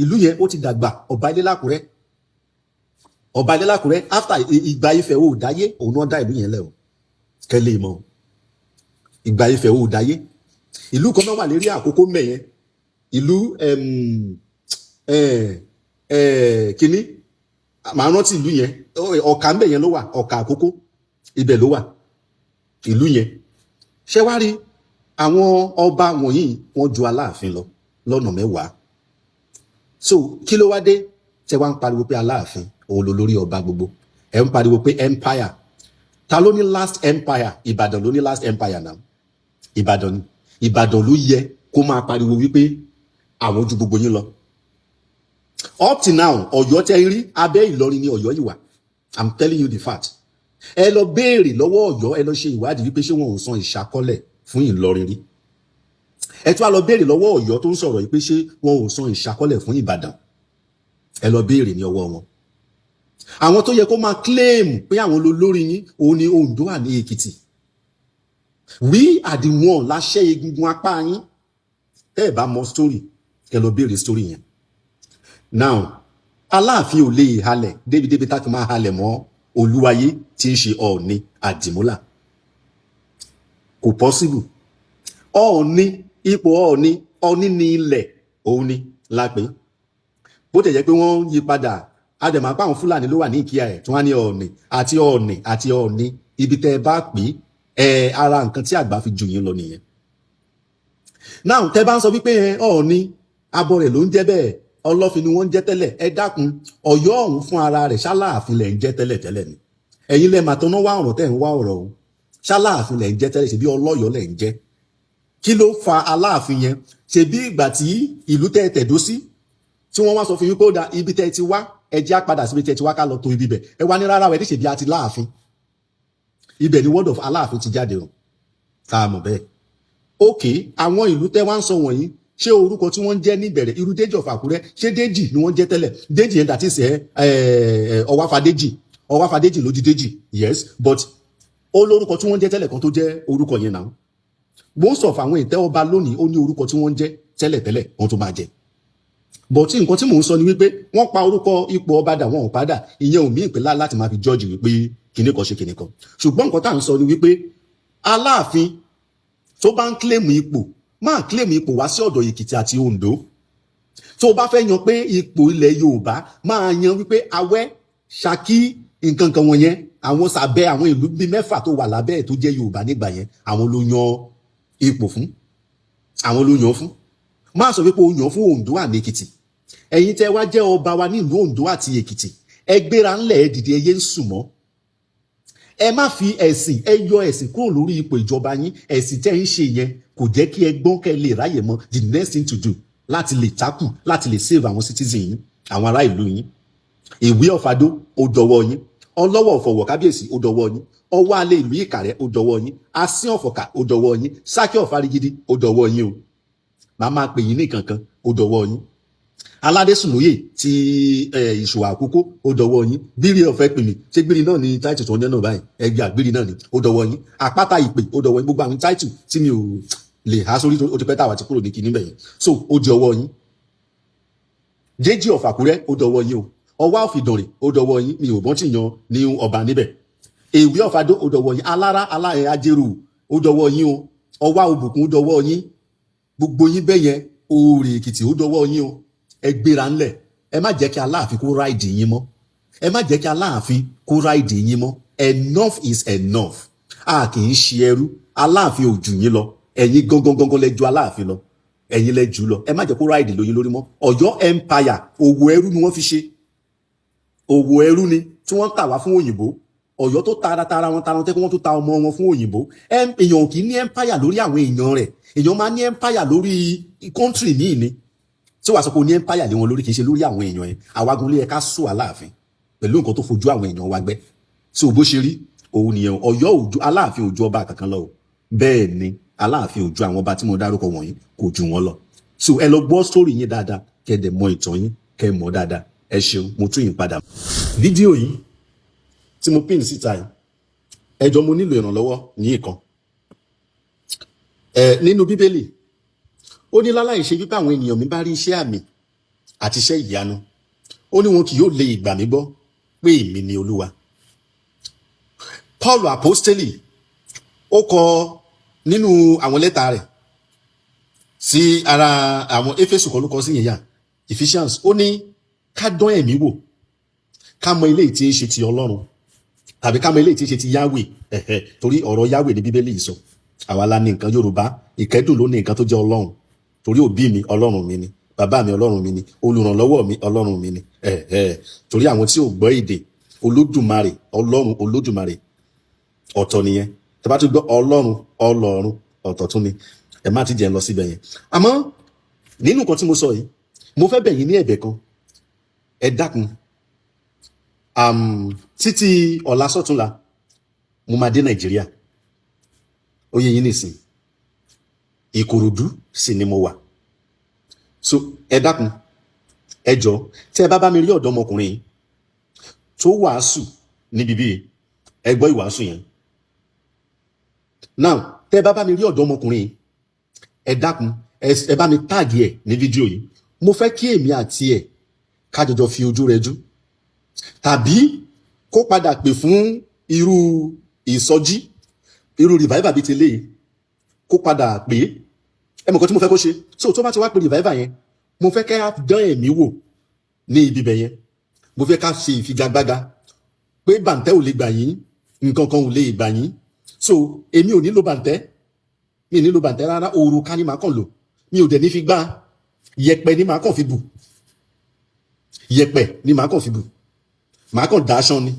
Ìlú yẹn ó ti dàgbà. Ọba Ilé lákùrẹ́, Ọba Ilé lákùrẹ́, after ìgbà Ifẹ̀ ò dáyé, òun náà dá ìlú yẹn lẹ̀ o. Kẹ́lẹ́ mọ̀, ìgbà Ifẹ̀ ò dáyé. Ìlú kan náà wà lérí àkókò mẹ́yẹn, ìlú kínní, màá rántí ìlú yẹn. Ọ̀kà ńbẹ̀ yẹn ló wà, Ọ̀kà Àkókò, ibẹ̀ ló wà ìlú yẹn. Ṣé wá rí àwọn ọba wọ̀nyí, wọ́n ju Aláàfin lọ lọ́nà 10. So kí ló wá dé tẹ wá ń pariwo pé Aláàfin òun ló lórí ọba gbogbo? Ẹ ń pariwo pé empire, ta ló ní last empire? Ìbàdàn ló ní last empire náà. Ìbàdàn ni. Ìbàdàn ló yẹ kó máa pariwo wípé àwọn ju gbogbo yín lọ. Up till now, Ọ̀yọ́ tẹ́ ń rí, abẹ́ Ìlọrin ni Ọ̀yọ́ yìí wà. I'm telling you the fact. Ẹ lọ béèrè lọ́wọ́ Ọ̀yọ́, ẹ lọ ṣe ìwádìí wípé ṣé wọn ò san ìṣàkọlẹ̀ fún Ìlọrin rí. Ẹ tún wá lọ béèrè lọ́wọ́ Ọ̀yọ́ tó ń sọ̀rọ̀ yìí pé ṣé wọn ò san ìṣàkọlẹ̀ fún Ìbàdàn. Ẹ lọ béèrè ní ọwọ́ wọn. Àwọn tó yẹ kó máa claim pé àwọn olórí yín, òun ni Oǹdó àní Èkìtì. We are the one láṣẹ egungun apá yín. Tẹ́ ẹ bá mọ story, kẹ́ lọ béèrè story yẹn. Now, Aláàfin ò lè halẹ̀ débi-débi tá fi máa halẹ̀ mọ́ Olúwayé tí ń ṣe Ọọ̀ni Àdìmúlà. Kò possible. Ọọ̀ni, ipò Ọọ̀ni, Ọọ̀ni ní ilẹ̀ òun ni lápẹ́. Bó tẹ̀ jẹ́ pé wọ́n yí padà, àdèmà pa àwọn Fúlàní ló wà ní ìkíyà ẹ̀ tí wọ́n á ní Ọọ̀ni àti Ọọ̀ni àti Ọọ̀ni. Ibi tẹ́ ẹ bá pè é, ara nǹkan tí àgbà fi jù yín lọ nìyẹn. Now, tẹ́ bá ń sọ wípé Ọọ̀ni abọ́ rẹ̀ ló ń jẹ́ bẹ́ẹ̀, Ọlọ́fin ni wọ́n ń jẹ́ tẹ́lẹ̀. Ẹ dákun, Ọ̀yọ́ ọ̀hún fún ara rẹ̀, ṣáláàfin lẹ̀ ń jẹ́ tẹ́lẹ̀ tẹ́lẹ̀ ni? Ẹ̀yin lẹ́ẹ̀ máa tọ́ná wá ọ̀rọ̀ tẹ́ ń wá ọ̀rọ̀ o. Ṣáláàfin lẹ̀ ń jẹ́ tẹ́lẹ̀? Ṣebí Ọlọ́yọ̀ọ́ lẹ̀ ń jẹ́? Kí ló fa Aláàfin yẹn? Ṣebí ìgbà tí ìlú tẹ́ tẹ̀dó sí, tí wọ́n wá sọ fún yín pé ó da ibi tẹ́ ti wá, ẹ jẹ́ á padà síbi tẹ́ ti wá, ká lọ tó ibi bẹ̀, ẹ wá ní rárá, ẹ ní ṣebí a ti láàfin. Ibẹ̀ ni word of Aláàfin ti jáde o, tá a mọ̀ bẹ́ẹ̀. Ok, àwọn ìlú tẹ́ wá ń sọ wọ̀nyí, ṣé orúkọ tí wọ́n ń jẹ́ níbẹ̀rẹ̀, irú Déjì of Àkúrẹ́, ṣé Déjì ni wọ́n jẹ́ tẹ́lẹ̀? Déjì yẹn, that is ẹ ẹ Ọwáfadéjì. Ọwáfadéjì ló di Déjì, yes, but ó lórúkọ tí wọ́n jẹ́ tẹ́lẹ̀ kan tó jẹ́ orúkọ yẹn náà. Most of àwọn ìtẹ́ ọba lónìí, ó ní orúkọ tí wọ́n ń jẹ́ tẹ́lẹ̀tẹ́lẹ̀ wọ́n tó máa jẹ́. But nǹkan tí mò ń sọ ni wípé wọ́n pa orúkọ ipò ọba dà, wọ́n ò padà, ìyẹn ò mí ìpínlẹ̀ láti máa fi judge wípé kinní kan ṣe kinní kan. Ṣùgbọ́n nǹkan tá à ń sọ ni wípé Aláàfin tó bá ń claim ipò, máa claim ipò wá sí ọ̀dọ̀ Èkìtì àti Oǹdó. Tó o bá fẹ́ yan pé ipò ilẹ̀ Yorùbá, máa yan wípé Awẹ́, Ṣakí, nǹkan kan wọ̀nyẹn, àwọn sàbẹ̀ àwọn ìlú bíi mẹ́fà tó wà lábẹ́ ẹ̀ tó jẹ́ Yorùbá nígbà yẹn, àwọn ló yan ipò fún, àwọn ló yan fún. Máa sọ wípé o yan fún Oǹdó àti Èkìtì. Ẹ̀yin tẹ́ wá jẹ́ ọba wa ní ìlú Oǹdó àti Èkìtì, ẹ gbéra ńlẹ̀, ẹ dìde, ẹ yé ń sùn mọ́. Ẹ má fi ẹ̀sìn, ẹ yọ ẹ̀sìn kúrò lórí ipò ìjọba yín. Ẹ̀sìn tẹ́ ń ṣe yẹn kò jẹ́ kí ẹ gbọ́n, kẹ́ lè ráyè mọ́ the next thing to do láti lè takù, láti lè save àwọn citizen yín, àwọn ará ìlú yín. Ìwé ọ̀fadó, ó dọwọ́ yín. Ọlọ́wọ̀ ọ̀fọ̀wọ̀ kábíyèsí, ó dọwọ́ yín. Ọwọ́ alẹ́ ìlú Ìkàrẹ́, ó dọwọ́ yín. Asín ọ̀fọ̀kà, ó dọwọ́ yín. Sákì ọ̀farigidi, ó dọwọ́ yín o. Màá máa pè yín ní kankan, ó dọwọ́ yín. Aládésùnlóyè ti Ìṣòwò Àkókò, ó dọwọ́ yín. Gbírí ọ̀fẹ́ pè mí, ṣé gbírí náà ni title tó ń jẹ́ náà báyìí? Ẹgbẹ́ àgbírí náà ni, ó dọwọ́ yín. Àpáta ìpè, ó dọwọ́ yín. Gbogbo àwọn title tí mi ò lè há sórí, ó ti pẹ́ táwa ti kúrò ní kinní bẹ̀yẹn, so ó di ọwọ́ yín. Déjì of Àkúrẹ́, ó dọwọ́ yín o. Ọwá of Ìdànrè, ó dọwọ́ yín. Mi ò bọ́n tì yan ní ọba níbẹ̀. Èwe of Adó, ó dọwọ́ yín. Alára aláẹ Ajérò, ó dọwọ́ yín o. Ọwá Òbùkún, ó dọwọ́ yín. Gbogbo yín bẹ́yẹn, Oòrè Èkìtì, ó dọwọ́ yín o. Ẹ gbéra ńlẹ̀, ẹ má jẹ́ kí Aláàfin kó ride yín mọ́. Ẹ má jẹ́ kí Aláàfin kó ride yín mọ́. Enough is enough. A kì í ṣe ẹrú. Aláàfin ò jù yín lọ. Ẹ̀yin gangan gangan lẹ ju Aláàfin lọ, ẹ̀yin lẹ jù lọ. Ẹ má jẹ́ kó ride lóyin lórí mọ́. Ọ̀yọ́ empire, òwò ẹrú ni wọ́n fi ṣe. Òwò ẹrú ni tí wọ́n tà wá fún òyìnbó. Ọ̀yọ́ tó tara tara wọn tara wọn tẹ́ kí wọ́n tó ta ọmọ wọn fún òyìnbó. Èèyàn kì í ní empire lórí àwọn èèyàn rẹ̀. Èèyàn máa ní empire lórí country míì ni tí wàá sọ pé o ní empire lé wọn lórí, kì í ṣe lórí àwọn èèyàn ẹ. Àwagun lé ẹ ká sùn Aláàfin pẹ̀lú nǹkan tó fojú àwọn èèyàn wa gbẹ́. So bó ṣe rí òun nìyẹn. Ọ̀yọ́ òjò, Aláàfin òjò ọba kankan lọ o. Bẹ́ẹ̀ ni, Aláàfin òjò àwọn ọba tí mo dárúkọ wọ̀nyí, kò jù wọ́n lọ. So ẹ lọ gbọ́ sórí yín dáadáa, kẹ́ ẹ dẹ̀ mọ ìtàn yín, kẹ́ ẹ mọ̀ dáadáa. Ẹ ṣeun, mo tún yín padà. Fídíò yìí tí mo pín síta yìí, ẹ jọ̀ọ́, mo nílò ìrànlọ́wọ́ ní ìkan ẹ. Nínú Bíbélì, ó ní láláì ṣe wípé àwọn ènìyàn mi bá rí iṣẹ́ àmì àti iṣẹ́ ìyanu, ó ní wọn kì yóò lè gbà mí gbọ́ pé èmi ni Olúwa. Paul apostoli, ó kọ nínú àwọn lẹ́tà rẹ̀ sí ara àwọn Éfésù kan, ló kọ sí yẹn yà Ephesians, ó ní ká dán ẹ̀mí wò, ká mọ eléyìí tí ń ṣe ti Ọlọ́run tàbí ká mọ eléyìí tí ń ṣe ti Yahweh. Ẹ̀hẹ̀, torí ọ̀rọ̀ Yahweh ní Bíbélì yìí sọ. Àwa la ní nǹkan Yorùbá ìkẹ́dùn ló ní nǹkan tó jẹ́ Ọlọ́run, torí òbí mi Ọlọ́run mi ni, bàbá mi Ọlọ́run mi ni, olùrànlọ́wọ́ mi Ọlọ́run mi ni. Ẹ̀hẹ̀, torí àwọn tí ò gbọ́ èdè, Olódùmarè, Ọlọ́run Olódùmarè, ọ̀tọ̀ nìyẹn. Tí a bá tún gbọ́ Ọlọ́run, Ọlọ́run, Ọ̀tọ̀ tún ni, ẹ má ti jẹ́ ń lọ síbẹ̀ yẹn. Àmọ́ nínú nǹkan tí mo sọ yìí, mo fẹ́ bẹ̀ yín ní ẹ̀bẹ̀ kan. Ẹ dákun, títí ọ̀la sọ́túnla, mo máa dé Nàìjíríà. Ó yé yín nìsín, Ìkòròdú sì ni mo wà. So ẹ dákun, ẹ jọ, tí ẹ bá bá mi rí ọ̀dọ́mọkùnrin yìí tó wàásù níbi bíi, ẹ gbọ́ ìwàásù yẹn. Now, tẹ́ ẹ bá bá mi rí ọ̀dọ́mọkùnrin yìí, ẹ dákun, ẹ bá mi tag ẹ̀ ní fídíò yìí. Mo fẹ́ kí èmi àti ẹ̀ ká jọjọ fi ojú rẹ jú, tàbí kó padà pè fún irú ìsọjí, irú revival bíi tẹ́lẹ̀ yìí, kó padà pè é. Ẹ mọ̀ nǹkan tí mo fẹ́ kó ṣe. So tó bá ti wá pé revival yẹn, mo fẹ́ kẹ́ dán ẹ̀mí wò ní ibi bẹ̀ yẹn. Mo fẹ́ ká ṣe ìfigagbága pé bàǹtẹ́ ò lè gbà yín, nǹkan kan ò lè gbà yín. So èmi ò nílò bàǹtẹ́, mi ò nílò bàǹtẹ́ rárá. Òrùka ni màá kàn lò, mi ò dẹ̀ ní fi gbá. Yẹ̀pẹ̀ ni màá kàn fi bù, yẹ̀pẹ̀ ni màá kàn fi bù, màá kàn dáṣán ni.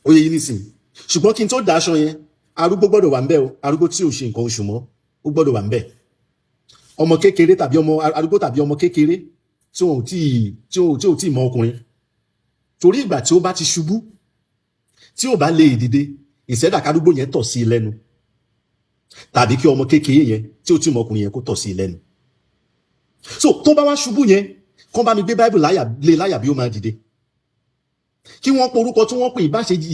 Ó yẹ yín nísìnyí. Ṣùgbọ́n kí n tó dáṣán yẹn, arúgbó gbọ́dọ̀ wà ń bẹ̀ o. Arúgbó tí ò ṣe nǹkan oṣù mọ́, ó gbọ́dọ̀ wà ń bẹ̀. Ọmọ kékeré tàbí ọmọ arúgbó tàbí ọmọ kékeré tí ò tí mọ ọkùnrin, torí ìgbà tí ó bá ti ṣubú, tí ò bá lè dìde, ìṣẹ́dá kárúgbó yẹn tọ̀ sí i lẹ́nu, tàbí kí ọmọ kékeré yẹn tí ò tí mọ ọkùnrin yẹn kó tọ̀ sí i lẹ́nu. So tó bá wá ṣubú yẹn, kán bá mi gbé Báíbù láyà lé láyà bí ó máa dìde, kí wọ́n porúkọ tí wọ́n pè,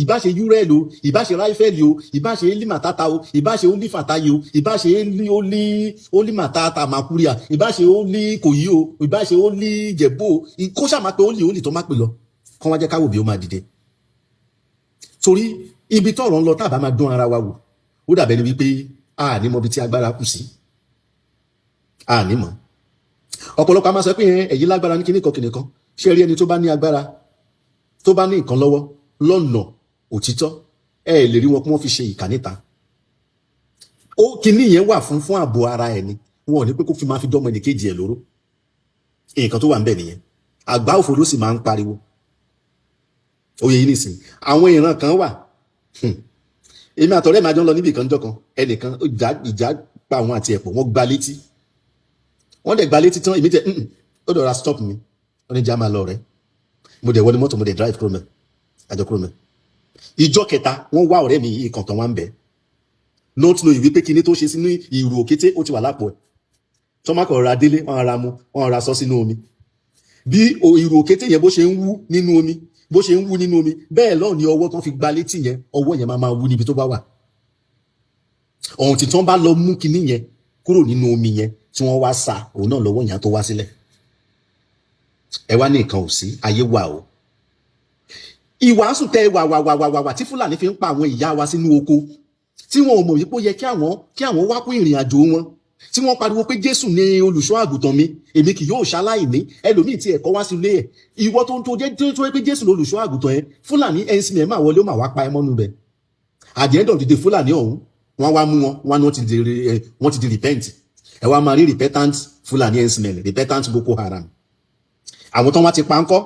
ìbáṣe Uriel o, ìbáṣe Ráífẹ́lì o, ìbáṣe Elimatata o, ìbáṣe Olífàtàyè o, ìbáṣe Eli Olí Olímàtàtà Màkúríà, ìbáṣe Olí Kòyí o, ìbáṣe Olí Jẹ̀bú o, kó ṣáà máa pe Olí Olí tó má pè lọ, kán wá jẹ́ káwò bí ó máa dìde. Torí ibi tọ́rọ̀ ń lọ, tá a bá máa dún ara wa wò, ó dàbẹ̀ ni wípé a ní mọ ibi tí agbára kù sí, a ní mọ̀. Ọ̀pọ̀lọpọ̀ a máa sọ pé ẹ̀yin lágbára ní kíníkan kíníkan. Ṣé rí ẹni tó bá ní agbára, tó bá ní nǹkan lọ́wọ́ lọ́nà òtítọ́, ẹ lè rí wọn kí wọ́n fi ṣe ìkà níta. Ó kíní yẹn wà fún ààbò ara ẹ̀ ni. Wọn ò ní pé kó fi máa fi dọ́mọ ẹnìkejì ẹ̀ lóró. Nǹkan tó wà ń bẹ̀ nìyẹn. Àgbá òfò ló sì máa ń pariwo. Oyè yìí nìsín, àwọn ìran kan wà. Èmi àtọ̀rẹ́ mi àjọ ń lọ níbì kan jọ kan, ẹnìkan ìjà pa àwọn àti ẹ̀pọ̀, wọ́n gbá létí. Wọ́n dẹ̀ gbá létí tán, èmi tẹ̀ ó dọ̀ra stop mi, ó ní já máa lọ rẹ̀. Mo dẹ̀ wọlé mọ́tò, mo dẹ̀ drive kúrò mẹ́, àjọ kúrò mẹ́. Ìjọ kẹta, wọ́n wá ọ̀rẹ́ mi yìí kan tán, wá ń bẹ̀, not knowing wípé kinní tó ṣe sínú ìrù òkété, ó ti wà lápò ẹ̀. Tọ́mákọ̀ ra délé, wọ́n ra mu, wọ́n ra sọ sínú omi. Bí ìrù òkété yẹn bó ṣe ń wú nínú omi, bó ṣe ń wú nínú omi, bẹ́ẹ̀ lọ́ọ̀ ni ọwọ́ tó fi gba létí yẹn, ọwọ́ yẹn máa máa wú níbi tó bá wà. Ọ̀hún tí tán bá lọ mú kinní yẹn kúrò nínú omi yẹn, tí wọ́n wá sa òun náà, lọ́wọ́ yẹn á tó wá sílẹ̀. Ẹ wá ní nǹkan ò sí, ayé wà o. Ìwàásù tẹ wà wà wà wà wà wà tí Fúlàní fi ń pa àwọn ìyá wa sínú oko, tí wọn ò mọ̀ wípé ó yẹ kí àwọn wá kún ìrìn àjò wọn, tí wọ́n pariwo pé Jésù ní olùṣọ́ àgùntàn mi, èmi kì yóò ṣaláìní. Ẹlòmíì tí ẹ̀kọ́ wá sí ilé ẹ̀, ìwọ tó ń tó jẹ́ tó tó pé Jésù lolùṣọ́ àgùntàn ẹ̀, Fúlàní ẹ̀sìn ẹ̀ máa wọlé, ó máa wá pa ẹ mọ́nú bẹ̀. At the end of the day, Fúlàní ọ̀hún, wọ́n wá mú wọn, wọ́n ní wọ́n ti di repent. Ẹ wá máa rí repentant Fúlàní herdsmen, repentant Boko Haram. Àwọn tó wá ti pa ńkọ́?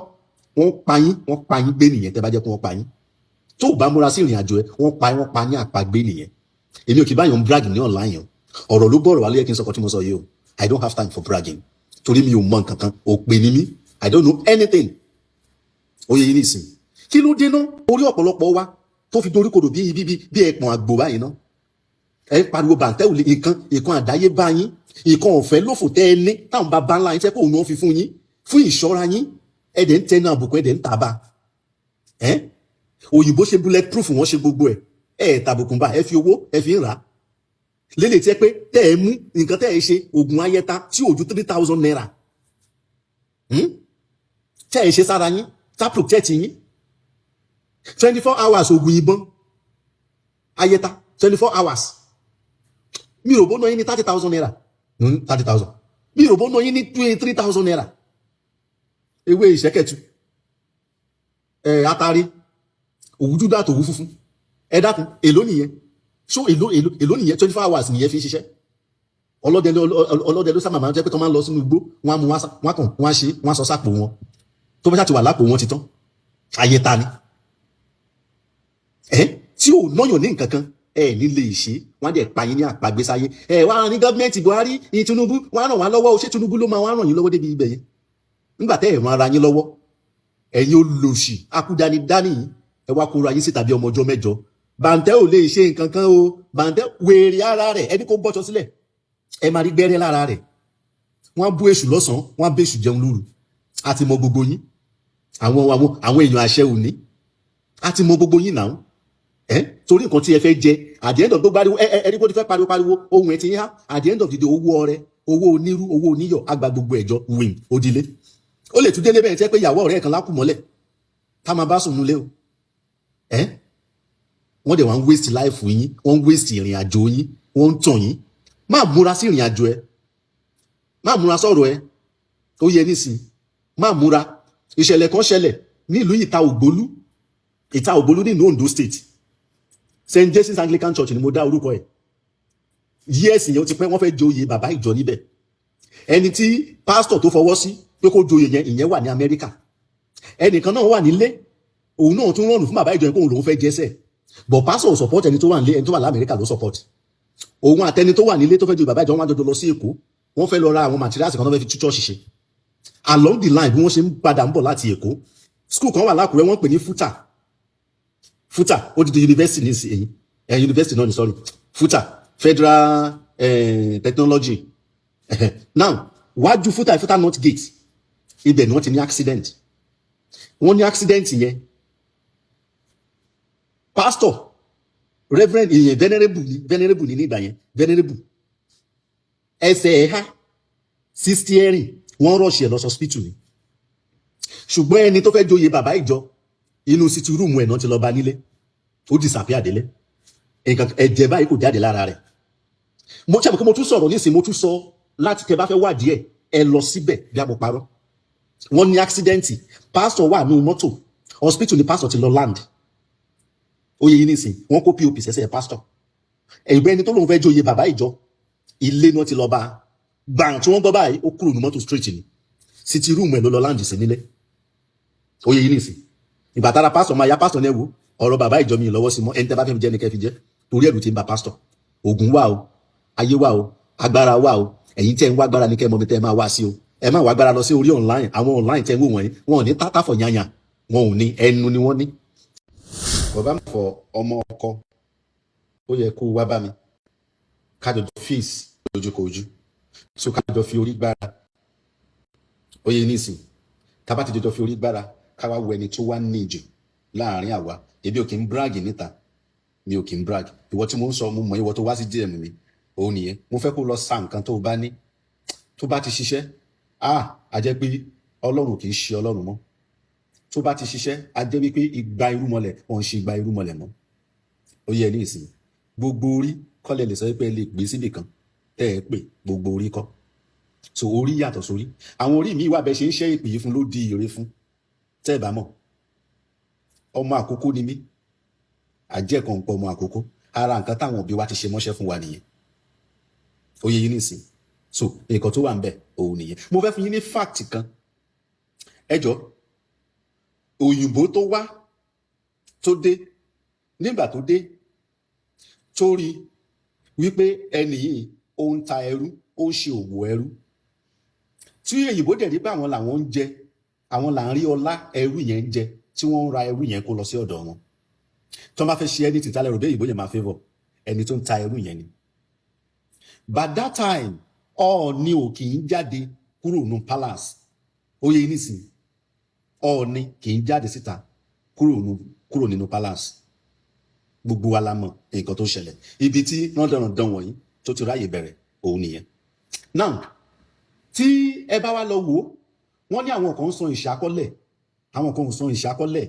Wọ́n pa yín, wọ́n pa yín gbé nìyẹn. Tẹ́ bá jẹ́ kó wọ́n pa yín, tó o bá múra sí ìrìn àjò ẹ, wọ́n pa yín, wọ́n pa yín àpagbé nìyẹn. Èmi ò kì í báyọ̀ ń brag ní online yẹn. Ọ̀rọ̀ ló bọ̀rọ̀ wá ló yẹ kí n sọkọ tí mo sọ yìí o. I don't have time for bragging, torí mi ò mọ nǹkan kan, òpè ni mí. I don't know anything. Ó yẹ yín nísìn, kí ló dé ná orí ọ̀pọ̀lọpọ̀ wa tó fi dorí kodò bí ẹ̀pọ̀n àgbò báyìí ná? Ẹ ń pariwo bàǹtẹ́ ò lè nǹkan, nǹkan àdáyébá yín, nǹkan ọ̀fẹ́ lófò tẹ́ ẹ ní, táwọn bàbá ńlá yín tẹ́ kó òun fi fún yín fún ìṣọ́ra yín. Ẹ dẹ̀ ń tẹnu àbùkù, ẹ dẹ̀ ń tàbá ẹ. Òyìnbó ṣe bullet proof, wọ́n ṣe gbogbo ẹ̀, ẹ tàbùkù bá ẹ fi owó ẹ fi ń rà á lélẹ̀ tí ẹ pé tẹ́ ẹ mú nǹkan tẹ́ ẹ ṣe oògùn ayẹta tí ò ju ₦3,000, Tẹ́ ẹ ṣe sára yín, tá protect yín 24 hours. Oògùn ìbọn ayẹta 24 hours, mi ò bó ná yín ní ₦30,000, 30,000, mi ò bó ná yín ní ₦3,000. Ewé ìṣẹ́kẹ̀tù ẹ̀, atari, òwú dúdú àtòwú funfun, ẹ dákun, èló nìyẹn? So èló èló èló nìyẹn? 24 hours nìyẹn fi ń ṣiṣẹ́. Ọlọ́dẹ ló sábà máa ń jẹ́ pé tó máa ń lọ sínú igbó, wọ́n á mú, wọ́n á kàn, wọ́n á ṣe, wọ́n á sọ sápò wọn. Tó bá ṣáà ti wà lápò wọn, ti tán. Ayé ta ni ẹ tí ò náyàn ní nǹkan kan. Ẹ ní lè ṣe, wọ́n á dẹ̀ pa yín ní àpagbésáyé. Ẹ wá ní gọ́ọ̀mẹ̀ntì Buhari ní Tinubu, wọ́n á ràn wá lọ́wọ́ o. Ṣé Tinubu ló máa wá ràn yín lọ́wọ́ débi ibẹ̀ yẹn nígbà tẹ́ ẹ̀ ràn ara yín lọ́wọ́? Ẹ̀yin olòṣì akúdanidání yìí, ẹ wá kóra yín síta bí ọmọ ọjọ́ mẹ́jọ. Bàǹtẹ́ ò lè ṣe nǹkan kan o. Bàǹtẹ́ wèrè ara rẹ̀, ẹni kó bọ́ṣọ sílẹ̀, ẹ máa rí gbẹ́rẹ́ lára rẹ̀. Wọ́n á bú èṣù lọ́sàn-án, wọ́n á bẹ́ṣù jẹun lóru. Àti mọ gbogbo yín, àwọn èèyàn àṣẹ òní, àti mọ gbogbo yín náà. Ẹ torí nǹkan tí ẹ fẹ́ jẹ, at the end of gbogbo ariwo ẹ ẹ ẹni kó ti fẹ́ pariwo pariwo, ohun ẹ ti ń há. At the end of the day, owó ọrẹ, owó onírú, owó oníyọ̀, àgbà gbogbo ẹ̀jọ win òdìlé. Ó lè tún délé bẹ́ẹ̀ tẹ́ pé ìyàwó ọ̀rẹ́ kan lákù mọ́lẹ̀ tá máa bá sùn nulẹ̀ o. Ẹ wọ́n dẹ̀ wá ń waste life yín, wọ́n ń waste ìrìn àjò yín, wọ́n ń tàn yín. Má múra sí ìrìn àjò ẹ, má múra sọ̀rọ̀ ẹ. Ó yẹ nísìn, má múra. Ìṣẹ̀lẹ̀ kan ṣẹlẹ̀ nílùú Ìta Ògbólú, Ìta Ògbólú nínú Ondo State. St James Anglican Church ni mo dá orúkọ ẹ̀. Years yẹn, ó ti pẹ́. Wọ́n fẹ́ joyè bàbá ìjọ níbẹ̀. Ẹni tí pásítọ̀ tó fọwọ́ sí pé kó joyè yẹn, ìyẹn wà ní Amẹ́ríkà. Ẹnìkan náà wà nílé, òun náà tún rọrùn fún bàbá ìjọ yẹn kóun lòun fẹ́ jẹ́sẹ̀, but pásítọ̀ ò support ẹni tó wà nílé. Ẹni tó wà lamẹ́ríkà ló support. Òun àtẹni tó wà nílé tó fẹ́ joyè bàbá ìjọ, wọn á jọjọ lọ sí Èkó. Wọ́n fẹ́ lọ ra àwọn materials kan tó fẹ́ fi tú church ṣe. Along the line, bí wọ́n ṣe ń padà ń bọ̀ láti Èkó, school kan wà lákùrẹ́, wọ́n pè ní FUTA. FUTA ó di university ní ìsìn ẹ̀, university náà ní, sorry, FUTA, Federal Technology. Now, wájú FUTA, FUTA North Gate, ibẹ̀ ni wọ́n ti ní accident. Wọ́n ní accident yẹn, pastor, reverend, ìyẹn venerable ni, venerable ni nígbà yẹn, venerable, ẹsẹ̀ ẹ̀ há sí steering, wọ́n rush ẹ̀ lọ hospital ni. Ṣùgbọ́n ẹni tó fẹ́ joyè bàbá ìjọ, inú sitting room ẹ̀ náà ti lọ bá nílé, ó disappear délé. Nǹkan ẹ̀jẹ̀ báyìí kò jáde lára rẹ̀. Mo ṣe àmọ́ kí mo tún sọ̀rọ̀ nísìnyí, mo tún sọ láti tẹ bá fẹ́ wádìí ẹ̀, ẹ lọ síbẹ̀ bí a mo parọ́. Wọ́n ní accident, pastor wà nínú mọ́tò, hospital ni pastor ti lọ land. Ó yẹ yín nísìn, wọ́n kó POP sẹ́sẹ̀ pastor. Ẹ̀gbẹ́ ẹni tó lóun fẹ́ joyè bàbá ìjọ, ilé náà ti lọ bá gbàm. Tí wọ́n gbọ́ báyìí, ó kúrò ní mọ́tò straight ni, sitting room ẹ̀ ló lọ land sí nílé. Ó yẹ yín nísìn, ìgbà tára pastor máa ya, pastor ní, "Ẹ wo, ọ̀rọ̀ bàbá ìjọ mi lọ́wọ́ sí mọ́. Ẹni tẹ́ bá fẹ́ fi jẹ́ ni kẹ́ fi jẹ́," torí ẹ̀rù ti ń ba pastor. Ògùn wà o, ayé wà o, agbára wà o. Ẹ̀yin tẹ́ ń wá agbára ní kẹ́ mọ̀ mi tẹ́ ẹ máa wá sí o. Ẹ má wá agbára lọ sí orí online. Àwọn online tẹ́ ń wò wọ̀nyí, wọn ò ní tátàfọ̀ yányà, wọn ò ní, ẹnu ni wọ́n ní. Bàbá mi fọ ọmọ ọkọ, ó yẹ kó wá bá mi, kájọ face lójúkojú, so kájọ fi orí gbára. Ó yẹ nísìn, tábà ti jọjọ fi orí gbára, káwá wo ẹni tó wá ní jù láàrin àwa. Èmi ò kì í brag níta, mi ò kì í brag. Ìwọ tí mo ń sọ, mo mọ ìwọ tó wá sí DM mi, òun nìyẹn. Mo fẹ́ kó lọ sa nǹkan tó o bá ní, tó bá ti ṣiṣẹ́, ah, a jẹ́ pé Ọlọ́run kì í ṣe Ọlọ́run mọ́. Tó bá ti ṣiṣẹ́, a jẹ́ wípé igba irúmọlẹ̀ wọn ń ṣe igba irúmọlẹ̀ mọ́. Ó yẹ ní ìsìn, gbogbo orí kọ́lẹ̀ lè sọ pé ẹ lè gbé síbì kan tẹ́ ẹ pè, gbogbo orí kọ́. So orí yàtọ̀ sórí. Àwọn orí mi wà bẹ́ẹ̀ ṣe ń ṣe ìpè yìí fún ló di ire fún. Tẹ́ ẹ bá mọ̀, ọmọ àkókò ni mí, àjẹ́ kan ń pọ̀ ọmọ àkókò. Ara nǹkan táwọn òbí wa ti ṣe mọ́ṣẹ́ fún wa nìyẹn. Ó yẹ yín nísìn. So nǹkan tó wà ń bẹ̀ òun nìyẹn. Mo fẹ́ fún yín ní fact kan. Ẹ jọ, òyìnbó tó wá, tó dé, nígbà tó dé, tó rí wípé ẹni yìí ó ń ta ẹrú, ó ń ṣe òwò ẹrú, tí òyìnbó dẹ̀ rí pé àwọn làwọn ń jẹ, àwọn là ń rí ọlá ẹrú yẹn ń jẹ, tí wọ́n ń ra ẹrú yẹn kó lọ sí ọ̀dọ̀ wọn, tó bá fẹ́ ṣe ẹni tìta lẹ́rù bí òyìnbó yẹn máa favour ẹni tó ń ta ẹrú yẹn ni. By that time, Ọọ̀ni ò kì í jáde kúrò ní palace. Ó yẹ nísìnyí, Ọọ̀ni kì í jáde síta kúrò nínú palace. Gbogbo wa la mọ̀ nǹkan tó ṣẹlẹ̀. Ibi tí rándanràndan wọ̀nyí tó ti ráyè bẹ̀rẹ̀ òun nìyẹn. Now, tí ẹ bá wá lọ wò ó, wọ́n ní àwọn kan ń san ìṣákọ́lẹ̀, àwọn kan ń san ìṣákọ́lẹ̀.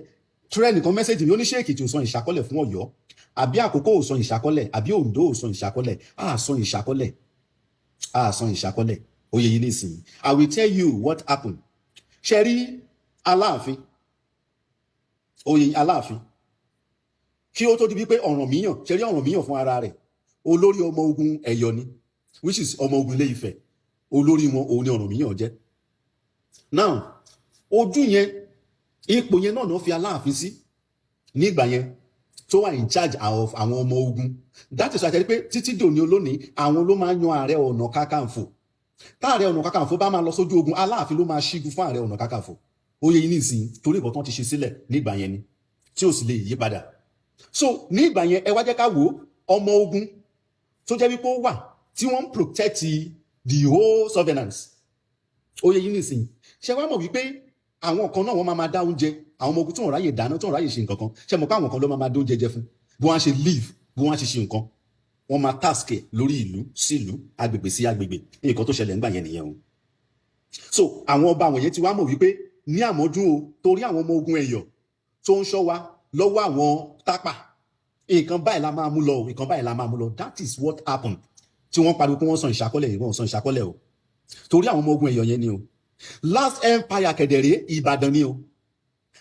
Tírẹ́nì kan message mi, ó ní ṣé Èkìtì ò san ìṣákọ́lẹ̀ fún Ọ̀yọ́, àbí Àkókò ò san ìṣákọ́lẹ̀, àbí Oǹdó ò san ìṣákọ́lẹ̀? Á san ìṣákọ́lẹ̀, á san ìṣákọ́lẹ̀. Ó yẹ yín nísìnyí. I will tell you what happened. Ṣe rí Aláàfin oyè Aláàfin, kí ó tó di wípé Ọ̀rànmíyàn, ṣe rí Ọ̀rànmíyàn fún ara rẹ̀, olórí ọmọ ogun Ẹ̀yọ̀ ni, which is ọmọ ogun Ilé Ifẹ̀. Olórí wọn òun ni Ọ̀rànmíyàn jẹ́. Now, ojú yẹn, ipò yẹn náà fi Aláàfin sí nígbà yẹn. tó wà in charge of àwọn ọmọ ogun. That is why pé títí dòní olónìí, àwọn ló máa ń yan Ààrẹ Ọ̀nà Kakanfò. Táàrẹ Ọ̀nà Kakanfò bá máa lọ sójú ogun, Aláàfin ló máa ṣígun fún Ààrẹ Ọ̀nà Kakanfò. Ó yẹ yín nísìnyí, torí nǹkan tó ti ṣe sílẹ̀ nígbà yẹn ni tí ò sì lè yí padà. So ní ìgbà yẹn, ẹ wá jẹ́ ká wò ó, ọmọ ogun tó jẹ́ wípé ó wà tí wọ́n ń protect the whole surveillance. Ó yẹ yín nísìnyí. Ṣé wàá mọ̀ wípé àwọn kan náà, wọ́n máa máa dá oúnjẹ àwọn ọmọ ogun tí wọ́n ráyè dáná, tí wọ́n ráyè ṣe nǹkan kan? Ṣé mọ̀ pé àwọn kan ló máa máa dá oúnjẹ jẹ fún, bí wọ́n á ṣe live, bí wọ́n á ṣe ṣe nǹkan, wọ́n máa task ẹ̀ lórí ìlú sí ìlú, agbègbè sí agbègbè. Nǹkan tó ṣẹlẹ̀ ńgbà yẹn nìyẹn o. So àwọn ọba àwọn yẹn ti wá mọ̀ wípé ní àmọ́dún o, torí àwọn ọmọ ogun ẹ̀yọ̀ tó ń ṣọ́ wa lọ́wọ́ àwọn Tápà, nǹkan báyìí la máa mú lọ o, nǹkan báyìí la máa mú lọ. That is what happened tí wọ́n pariwo pé wọ́n san ìṣàkọ́lẹ̀ yìí. Wọ́n san ìṣàkọ́lẹ̀ o, torí àwọn ọmọ ogun ẹ̀yọ̀ yẹn ni o. Last empire kẹ̀dẹ̀rẹ́, Ìbàdàn ni o.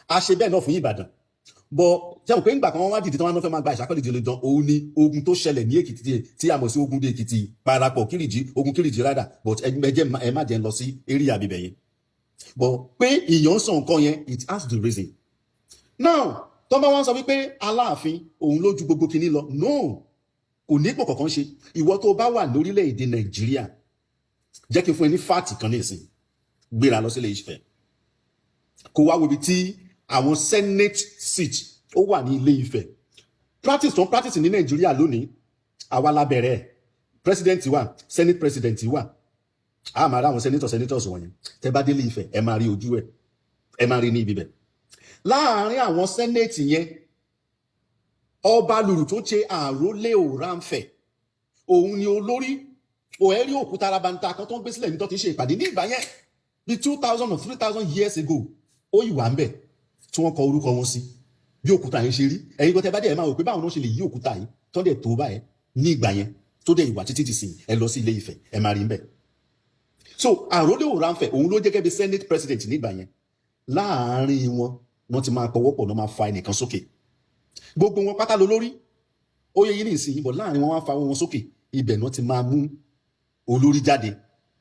A ṣe bẹ́ẹ̀ náà fún Ìbàdàn bọ̀. Jẹ́ pé ńgbà kan, wọ́n wá dìde tí wọ́n fẹ́ máa gba ìṣàkọ́lẹ̀ ìdílé dán. Òun ni ogun tó ṣẹlẹ̀ ní Èkìtì tí a mọ̀ sí ogun dé Èkìtì parapọ̀ Kírìjí, ogun Kírìjí rádà. But ẹ jẹ́ ẹ má jẹ́ ń lọ sí area bíbẹ̀ yẹn. But pé ìyàn ń sọ nǹkan yẹn, it has the reason. Now, tó bá wọ́n sọ wípé Aláàfin òun ló ju gbogbo kinní lọ, no, kò ní ipò kankan ṣe. Ìwọ tó bá wà lórílẹ̀‐èdè Nàìjíríà, jẹ́ kí n fún ẹ ní fact kan ní ìsìn. Gbéra lọ sílé Ifẹ̀, kó wá wo ibi tí àwọn senate seat ó wà ní Ilé Ifẹ̀. Practice tó ń practice ní Nàìjíríà lónìí, àwa la bẹ̀rẹ̀ ẹ̀. President wà, senate president wà, a máa rí àwọn senators wọ̀nyẹn. Tẹ́ bá délé Ifẹ̀, ẹ máa rí ojú ẹ̀, ẹ máa rí ní ibi bẹ̀. Láàárín àwọn senate yẹn, ọba lùrù tó ṣe àrólé Òrànfẹ̀, òun ni olórí. Òẹ́rí òkúta arabanta kan tó ń gbé sílẹ̀ ní tó ti ṣe ìpàdé ní ìgbà yẹn, bí 2,000 or 3,000 years ago. Ó yìí wà ń bẹ̀ tí wọ́n kọ orúkọ wọn sí. Bí òkúta yẹn ṣe rí, ẹ̀yin kan tẹ́ bá dé, ẹ̀ máa wò pé báwọn náà ṣe lè yí òkúta yìí tó dẹ̀ tó báyẹn ní ìgbà yẹn, tó dẹ̀ ìwà títí di sìn. Ẹ lọ sí Ilé Ifẹ̀, ẹ máa rí ń bẹ̀. So àrólé Òrànfẹ̀, òun ló jẹ́ gẹ́gẹ́ bí senate president nígbà yẹn. Láàárín wọn, wọ́n ti máa pọwọ́pọ̀ náà, máa fa ẹnìkan sókè. Gbogbo wọn pátá lólórí, ó yẹ yín ní ìsìn bọ̀. Láàrin wọn, wá fa wọn sókè, ibẹ̀ náà ti máa mú olórí jáde,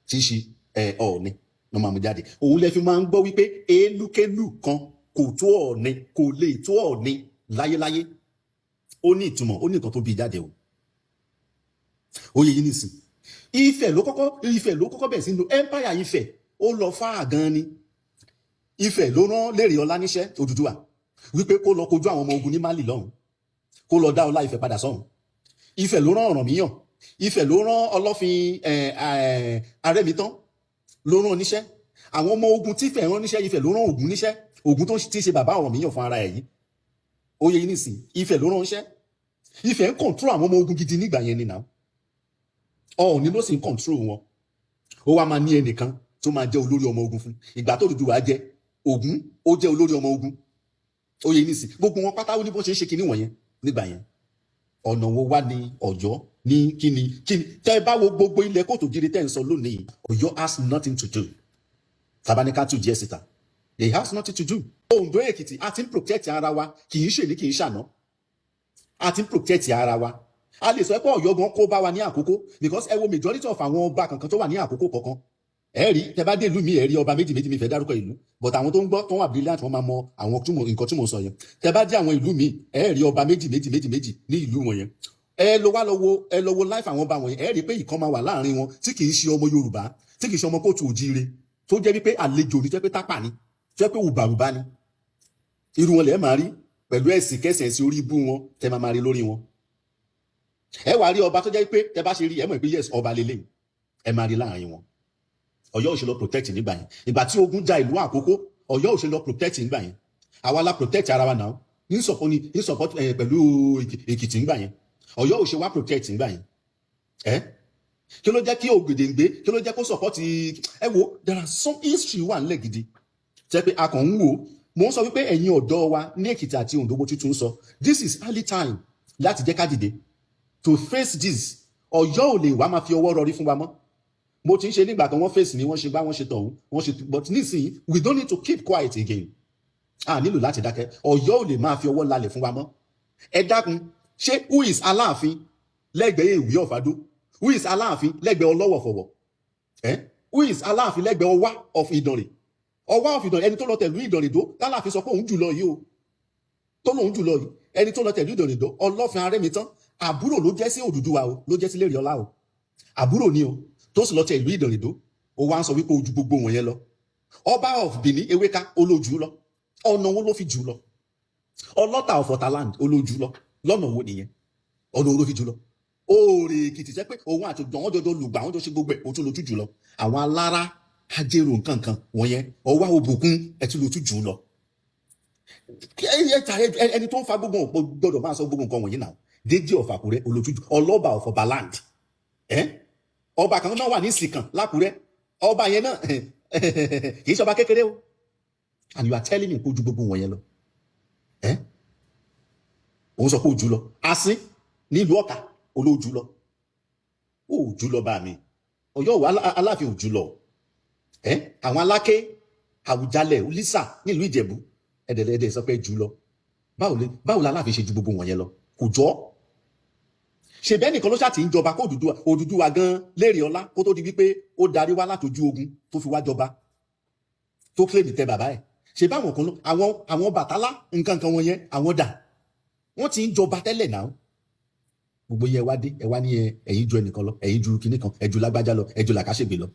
tí í ṣe ẹ Ọọ̀ni náà máa mú jáde. Òun lẹ fi máa ń gbọ́ wípé elúkélù kan kò tó Ọọ̀ni, kò lè tó Ọọ̀ni láyéláyé. Ó ní ìtumọ̀, ó ní nǹkan tó bí jáde o. Ó yẹ yín ní ìsìn. Ifẹ̀ ló kọ́kọ́ bẹ̀rẹ̀ sí lo empire. Ifẹ̀ ó lọ fáà gan ni. Ifẹ̀ ló rán Lérè Ọlá níṣẹ́, Odùduwà, wípé kó lọ kojú àwọn ọmọ ogun ní Mali lọ́hùn, kó lọ dá ọlá Ifẹ̀ padà sọ́hùn. Ifẹ̀ ló rán Ọ̀rànmíyàn. Ifẹ̀ ló rán Ọlọ́fin Arẹ́mitán, ló rán níṣẹ́. Àwọn ọmọ ogun tí Ifẹ̀ rán níṣẹ́, Ifẹ̀ ló rán Ògún níṣẹ́. Ògún tó ti ṣe bàbá Ọ̀rànmíyàn fún ara ẹ̀ yìí. Ó yẹ yín nísìn. Ifẹ̀ ló rán níṣẹ́. Ifẹ̀ ń control àwọn ọmọ ogun gidi nígbà yẹn ni náà. Ọọ̀ni ló sì ń control wọn. Ó wá máa ní ẹnìkan tó máa jẹ́ olórí ọmọ ogun fún. Ìgbà tó Odùduwà jẹ, Ògún ó jẹ́ olórí ọmọ ogun. Ó yẹ nísìn. Gbogbo wọn pátá, ó ní bó ṣe ń ṣe kinní wọ̀nyẹn nígbà yẹn. Ọ̀nà wo wá ní Ọ̀yọ́ ní kíni kíni? Tẹ́ ẹ bá wo gbogbo ilẹ̀ kóòtù jíire tẹ́ ń sọ lónìí, Ọ̀yọ́ has nothing to do. Tabaníkà tù díẹ̀ síta, they has nothing to do. Oǹdó, Èkìtì, a ti ń protect ara wa. Kì í ṣe ní, kì í ṣàná, a ti ń protect ara wa. A lè sọ pé Ọ̀yọ́ gan kó bá wa ní àkókò, because ẹ wo majority of àwọn ọba kankan tó wà ní àkókò kọ̀ọ̀kan, ẹ rí tẹ bá dé ìlú mi, ẹ rí ọba méjì méjì. Mi fẹ́ dárúkọ ìlú, but àwọn tó ń gbọ́, tó ń wà brilliant, wọ́n máa mọ àwọn nǹkan tí mo sọ yẹn. Tẹ bá dé àwọn ìlú mi, ẹ rí ọba méjì méjì méjì méjì ní ìlú wọn yẹn. Ẹ lọ wá lọ wo, ẹ lọ wo life àwọn ọba wọn yẹn, ẹ rí pé ìkan máa wà láàrin wọn tí kì í ṣe ọmọ Yorùbá, tí kì í ṣe ọmọ kóòtù òjíire, tó jẹ́ wípé àlejò ní, tó jẹ́ pé Tápà ni, tó jẹ́ pé ùbàrùbá ni. Irú wọn lẹ́ẹ̀ máa rí pẹ̀lú ẹ̀sìn kẹsẹ̀, ẹ̀sìn orí ibú wọn tẹ máa máa rí lórí wọn. Ẹ wàá rí ọba tó jẹ́ pé tẹ bá ṣe rí, ẹ mọ̀ pé yes, ọba lélẹ̀, ẹ máa rí láàrin wọn. Ọ̀yọ́ ò ṣe lọ protect nígbà yẹn? Ìgbà tí ogun ja ìlú Àkókó, Ọ̀yọ́ ò ṣe lọ protect nígbà yẹn? Àwa la protect ara wa náà ní support, ní ní support ẹ pẹ̀lú Èkìtì nígbà yẹn. Ọ̀yọ́ ò ṣe wá protect nígbà yẹn? Ẹ kí ló jẹ́ kí Ògèdèǹgbé, kí ló jẹ́ kó support? Ẹ wo, there are some history wà nílẹ̀ gidi jẹ́ pé a kàn ń wò. Mo ń sọ wípé ẹ̀yin ọ̀dọ́ wa ní Èkìtì àti Oǹdó, mo tuntun sọ, this is early time láti jẹ́ ká dìde to face this. Ọ̀yọ́ ò lè wá máa fi ọwọ́ rọrí fún wa mọ́. Mo ti ń ṣe nígbà kan, wọ́n face mi, wọ́n ṣe bá wọ́n ṣe tọ̀hún, wọ́n ṣe, but nísìnyí, we don't need to keep quiet again. A nílò láti dákẹ́. Ọ̀yọ́ ò lè máa fi ọwọ́ lálẹ̀ fún wa mọ́. Ẹ dákun, ṣé who is Aláàfin lẹ́gbẹ̀ẹ́ Ìwé ọ̀fadó? Who is Aláàfin lẹ́gbẹ̀ẹ́ Ọlọ́wọ̀fọ̀wọ̀? Ẹ who is Aláàfin lẹ́gbẹ̀ẹ́ Ọwá of Ìdànrè? Ọwá of Ìdànrè, ẹni tó lọ tẹ̀lú Ìdànrè dó, tálàfin sọ pé òun jùlọ yìí o, tó lòun jùlọ yìí. Ẹni tó lọ tẹ̀lú Ìdànrè Ìdó, Ọlọ́fin Arẹ́mitán, àbúrò ló jẹ́ sí Odùduwà o, ló jẹ́ sí Lérè Ọlá o, àbúrò ni o, tó sì lọ tẹ ìlú Ìdànrè Ìdó. Ó wá ń sọ wípé ojú gbogbo wọn yẹn lọ. Ọba of Benin, Eweka, olójú lọ. Ọ̀nà wo ló fi jù lọ? Ọlọ́ta of Ọ̀tàland, olójú lọ. Lọ́nà wo nìyẹn? Ọ̀nà wo ló fi jù lọ? Òòrè Èkìtì sẹ́ pé òun àti àwọn jọjọ lùgbà, àwọn jọ ṣe gbogbo ẹ̀, ó tún lójú jù lọ. Àwọn Alára, Ajérò, nǹkankan wọ̀nyẹn, Ọwá, Òbòkun, ẹ̀ tún lójú jù lọ. Ẹni tó ń fa gbogbo ọ̀pọ̀ gbọ́dọ̀ máa sọ gbogbo nǹkan wọ̀nyí náà. Déjì of Àkúrẹ́, olójú. Ọlọ́ba of Ọbaland, ọba kan náà wà ní Ìsìnkàn lákúrẹ́. Ọba yẹn náà kì í ṣe ọba kékeré o. And you are telling me kó ju gbogbo wọ̀nyẹn lọ. Òun sọ pé ó jù lọ. Asín nílùú Ọ̀kà, olójú lọ, ó jù lọ. Bá mi Ọ̀yọ́ wà, Aláàfin ò jù lọ. Àwọn Aláké, Àwùjalẹ̀, Olísà nílùú Ìjẹ̀bú, ẹ̀dẹ̀lẹ̀dẹ̀ sọ pé jù lọ. Báwo la Aláàfin ṣe ju gbogbo wọ̀nyẹn lọ? Kò jọ ṣe bẹ́ẹ̀ nìkan ló ṣáà ti ń jọba kó Odùduwà, Odùduwà gan léèrè ọlá kó tó di wípé ó darí wá látọjú ogun tó fi wá jọba, tó claim tẹ bàbá ẹ̀. Ṣe báwọn kan ló àwọn Bàtálá nǹkan kan wọn yẹn, àwọn dà, wọ́n ti ń jọba tẹ́lẹ̀ náà. Gbogbo yẹn wá dé, ẹ wá ní ẹ ẹ̀yin ju ẹnìkan lọ, ẹ̀yin ju kinní kan, ẹ ju lágbájá lọ, ẹ ju làkàṣègbè lọ.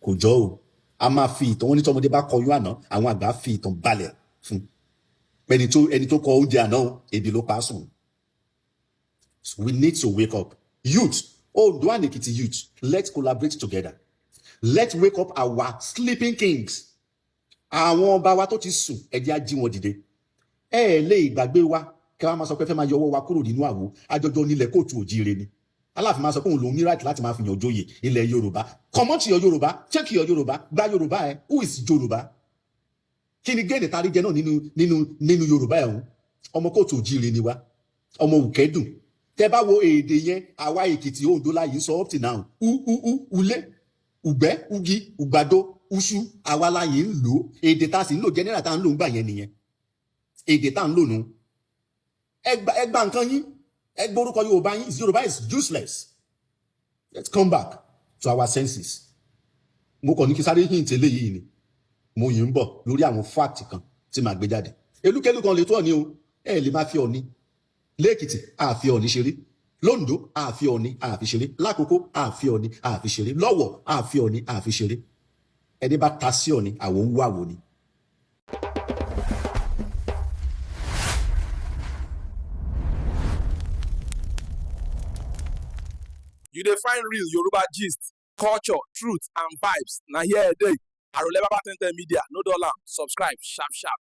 Kò jọ o. A máa fi ìtàn wọn ní tọmọdé bá kọyún àná, àwọn àgbà fi ìtàn balẹ̀ fún ẹni tó kọ oúnjẹ àná o, ebi ló pa á sùn. So we need to wake up, youth. Ondo and Ekiti youth, let's collaborate together. Let's wake up our sleeping kings. Àwọn ọba wa tó ti sùn, ẹ jẹ́ á jí wọn dìde. Ẹ ẹ lè gbàgbé wa kí wọ́n máa sọ pé fẹ́ máa yọwọ́ wa kúrò nínú àwo. Àjọjọ nílẹ̀ kóòtù òjíire ni. Aláàfin máa sọ pé òun lòun ní right láti máa fi yàn joyè ilẹ̀ Yorùbá. Come to your Yorùbá, take your Yorùbá, gba Yorùbá ẹ. Who is Yorùbá? Kí ni géènì tarí jẹ náà nínú Yorùbá ẹ̀? Ọ̀hún, ọmọ kóòtù òjíire ni wa, ọmọ òkèdùn. Tẹ bá wo èdè yẹn, àwa Èkìtì, Oǹdó láyé sọ up till now. U u u, ulé, ùgbẹ́, ugi, ùgbàdo, uṣu, àwa láyé ń lò. Èdè tá a sì ń lò general, tá a ń lò ń gbà yẹn nìyẹn. Èdè tá a ń lò nù. Ẹ gba nǹkan yín, ẹ gbórúkọ Yorùbá yín. Yorùbá is useless. Let's come back to our senses. Mo kàn ní kí sáré hint eléyìí ni. Mo yìí ń bọ̀ lórí àwọn fact kan tí màá gbé jáde. Elúkélú kan lè tó Ọ̀ní o. Ẹ lè máa fi Ọ̀ní lẹ́kìtì, àfi Ọ̀ní ṣeré lóńdó, àfi Ọ̀ní àfi ṣeré lákòókò, àfi Ọ̀ní àfi ṣeré lọ́wọ̀, àfi Ọ̀ní àfi ṣeré. Ẹni bá ta sí Ọ̀ní, àwọn ń wà wò ni. You dey find real Yoruba gist, culture, truth and vibes. Na here e dey. Arole Baba Ten Ten Media, no dull am, subscribe sharp sharp.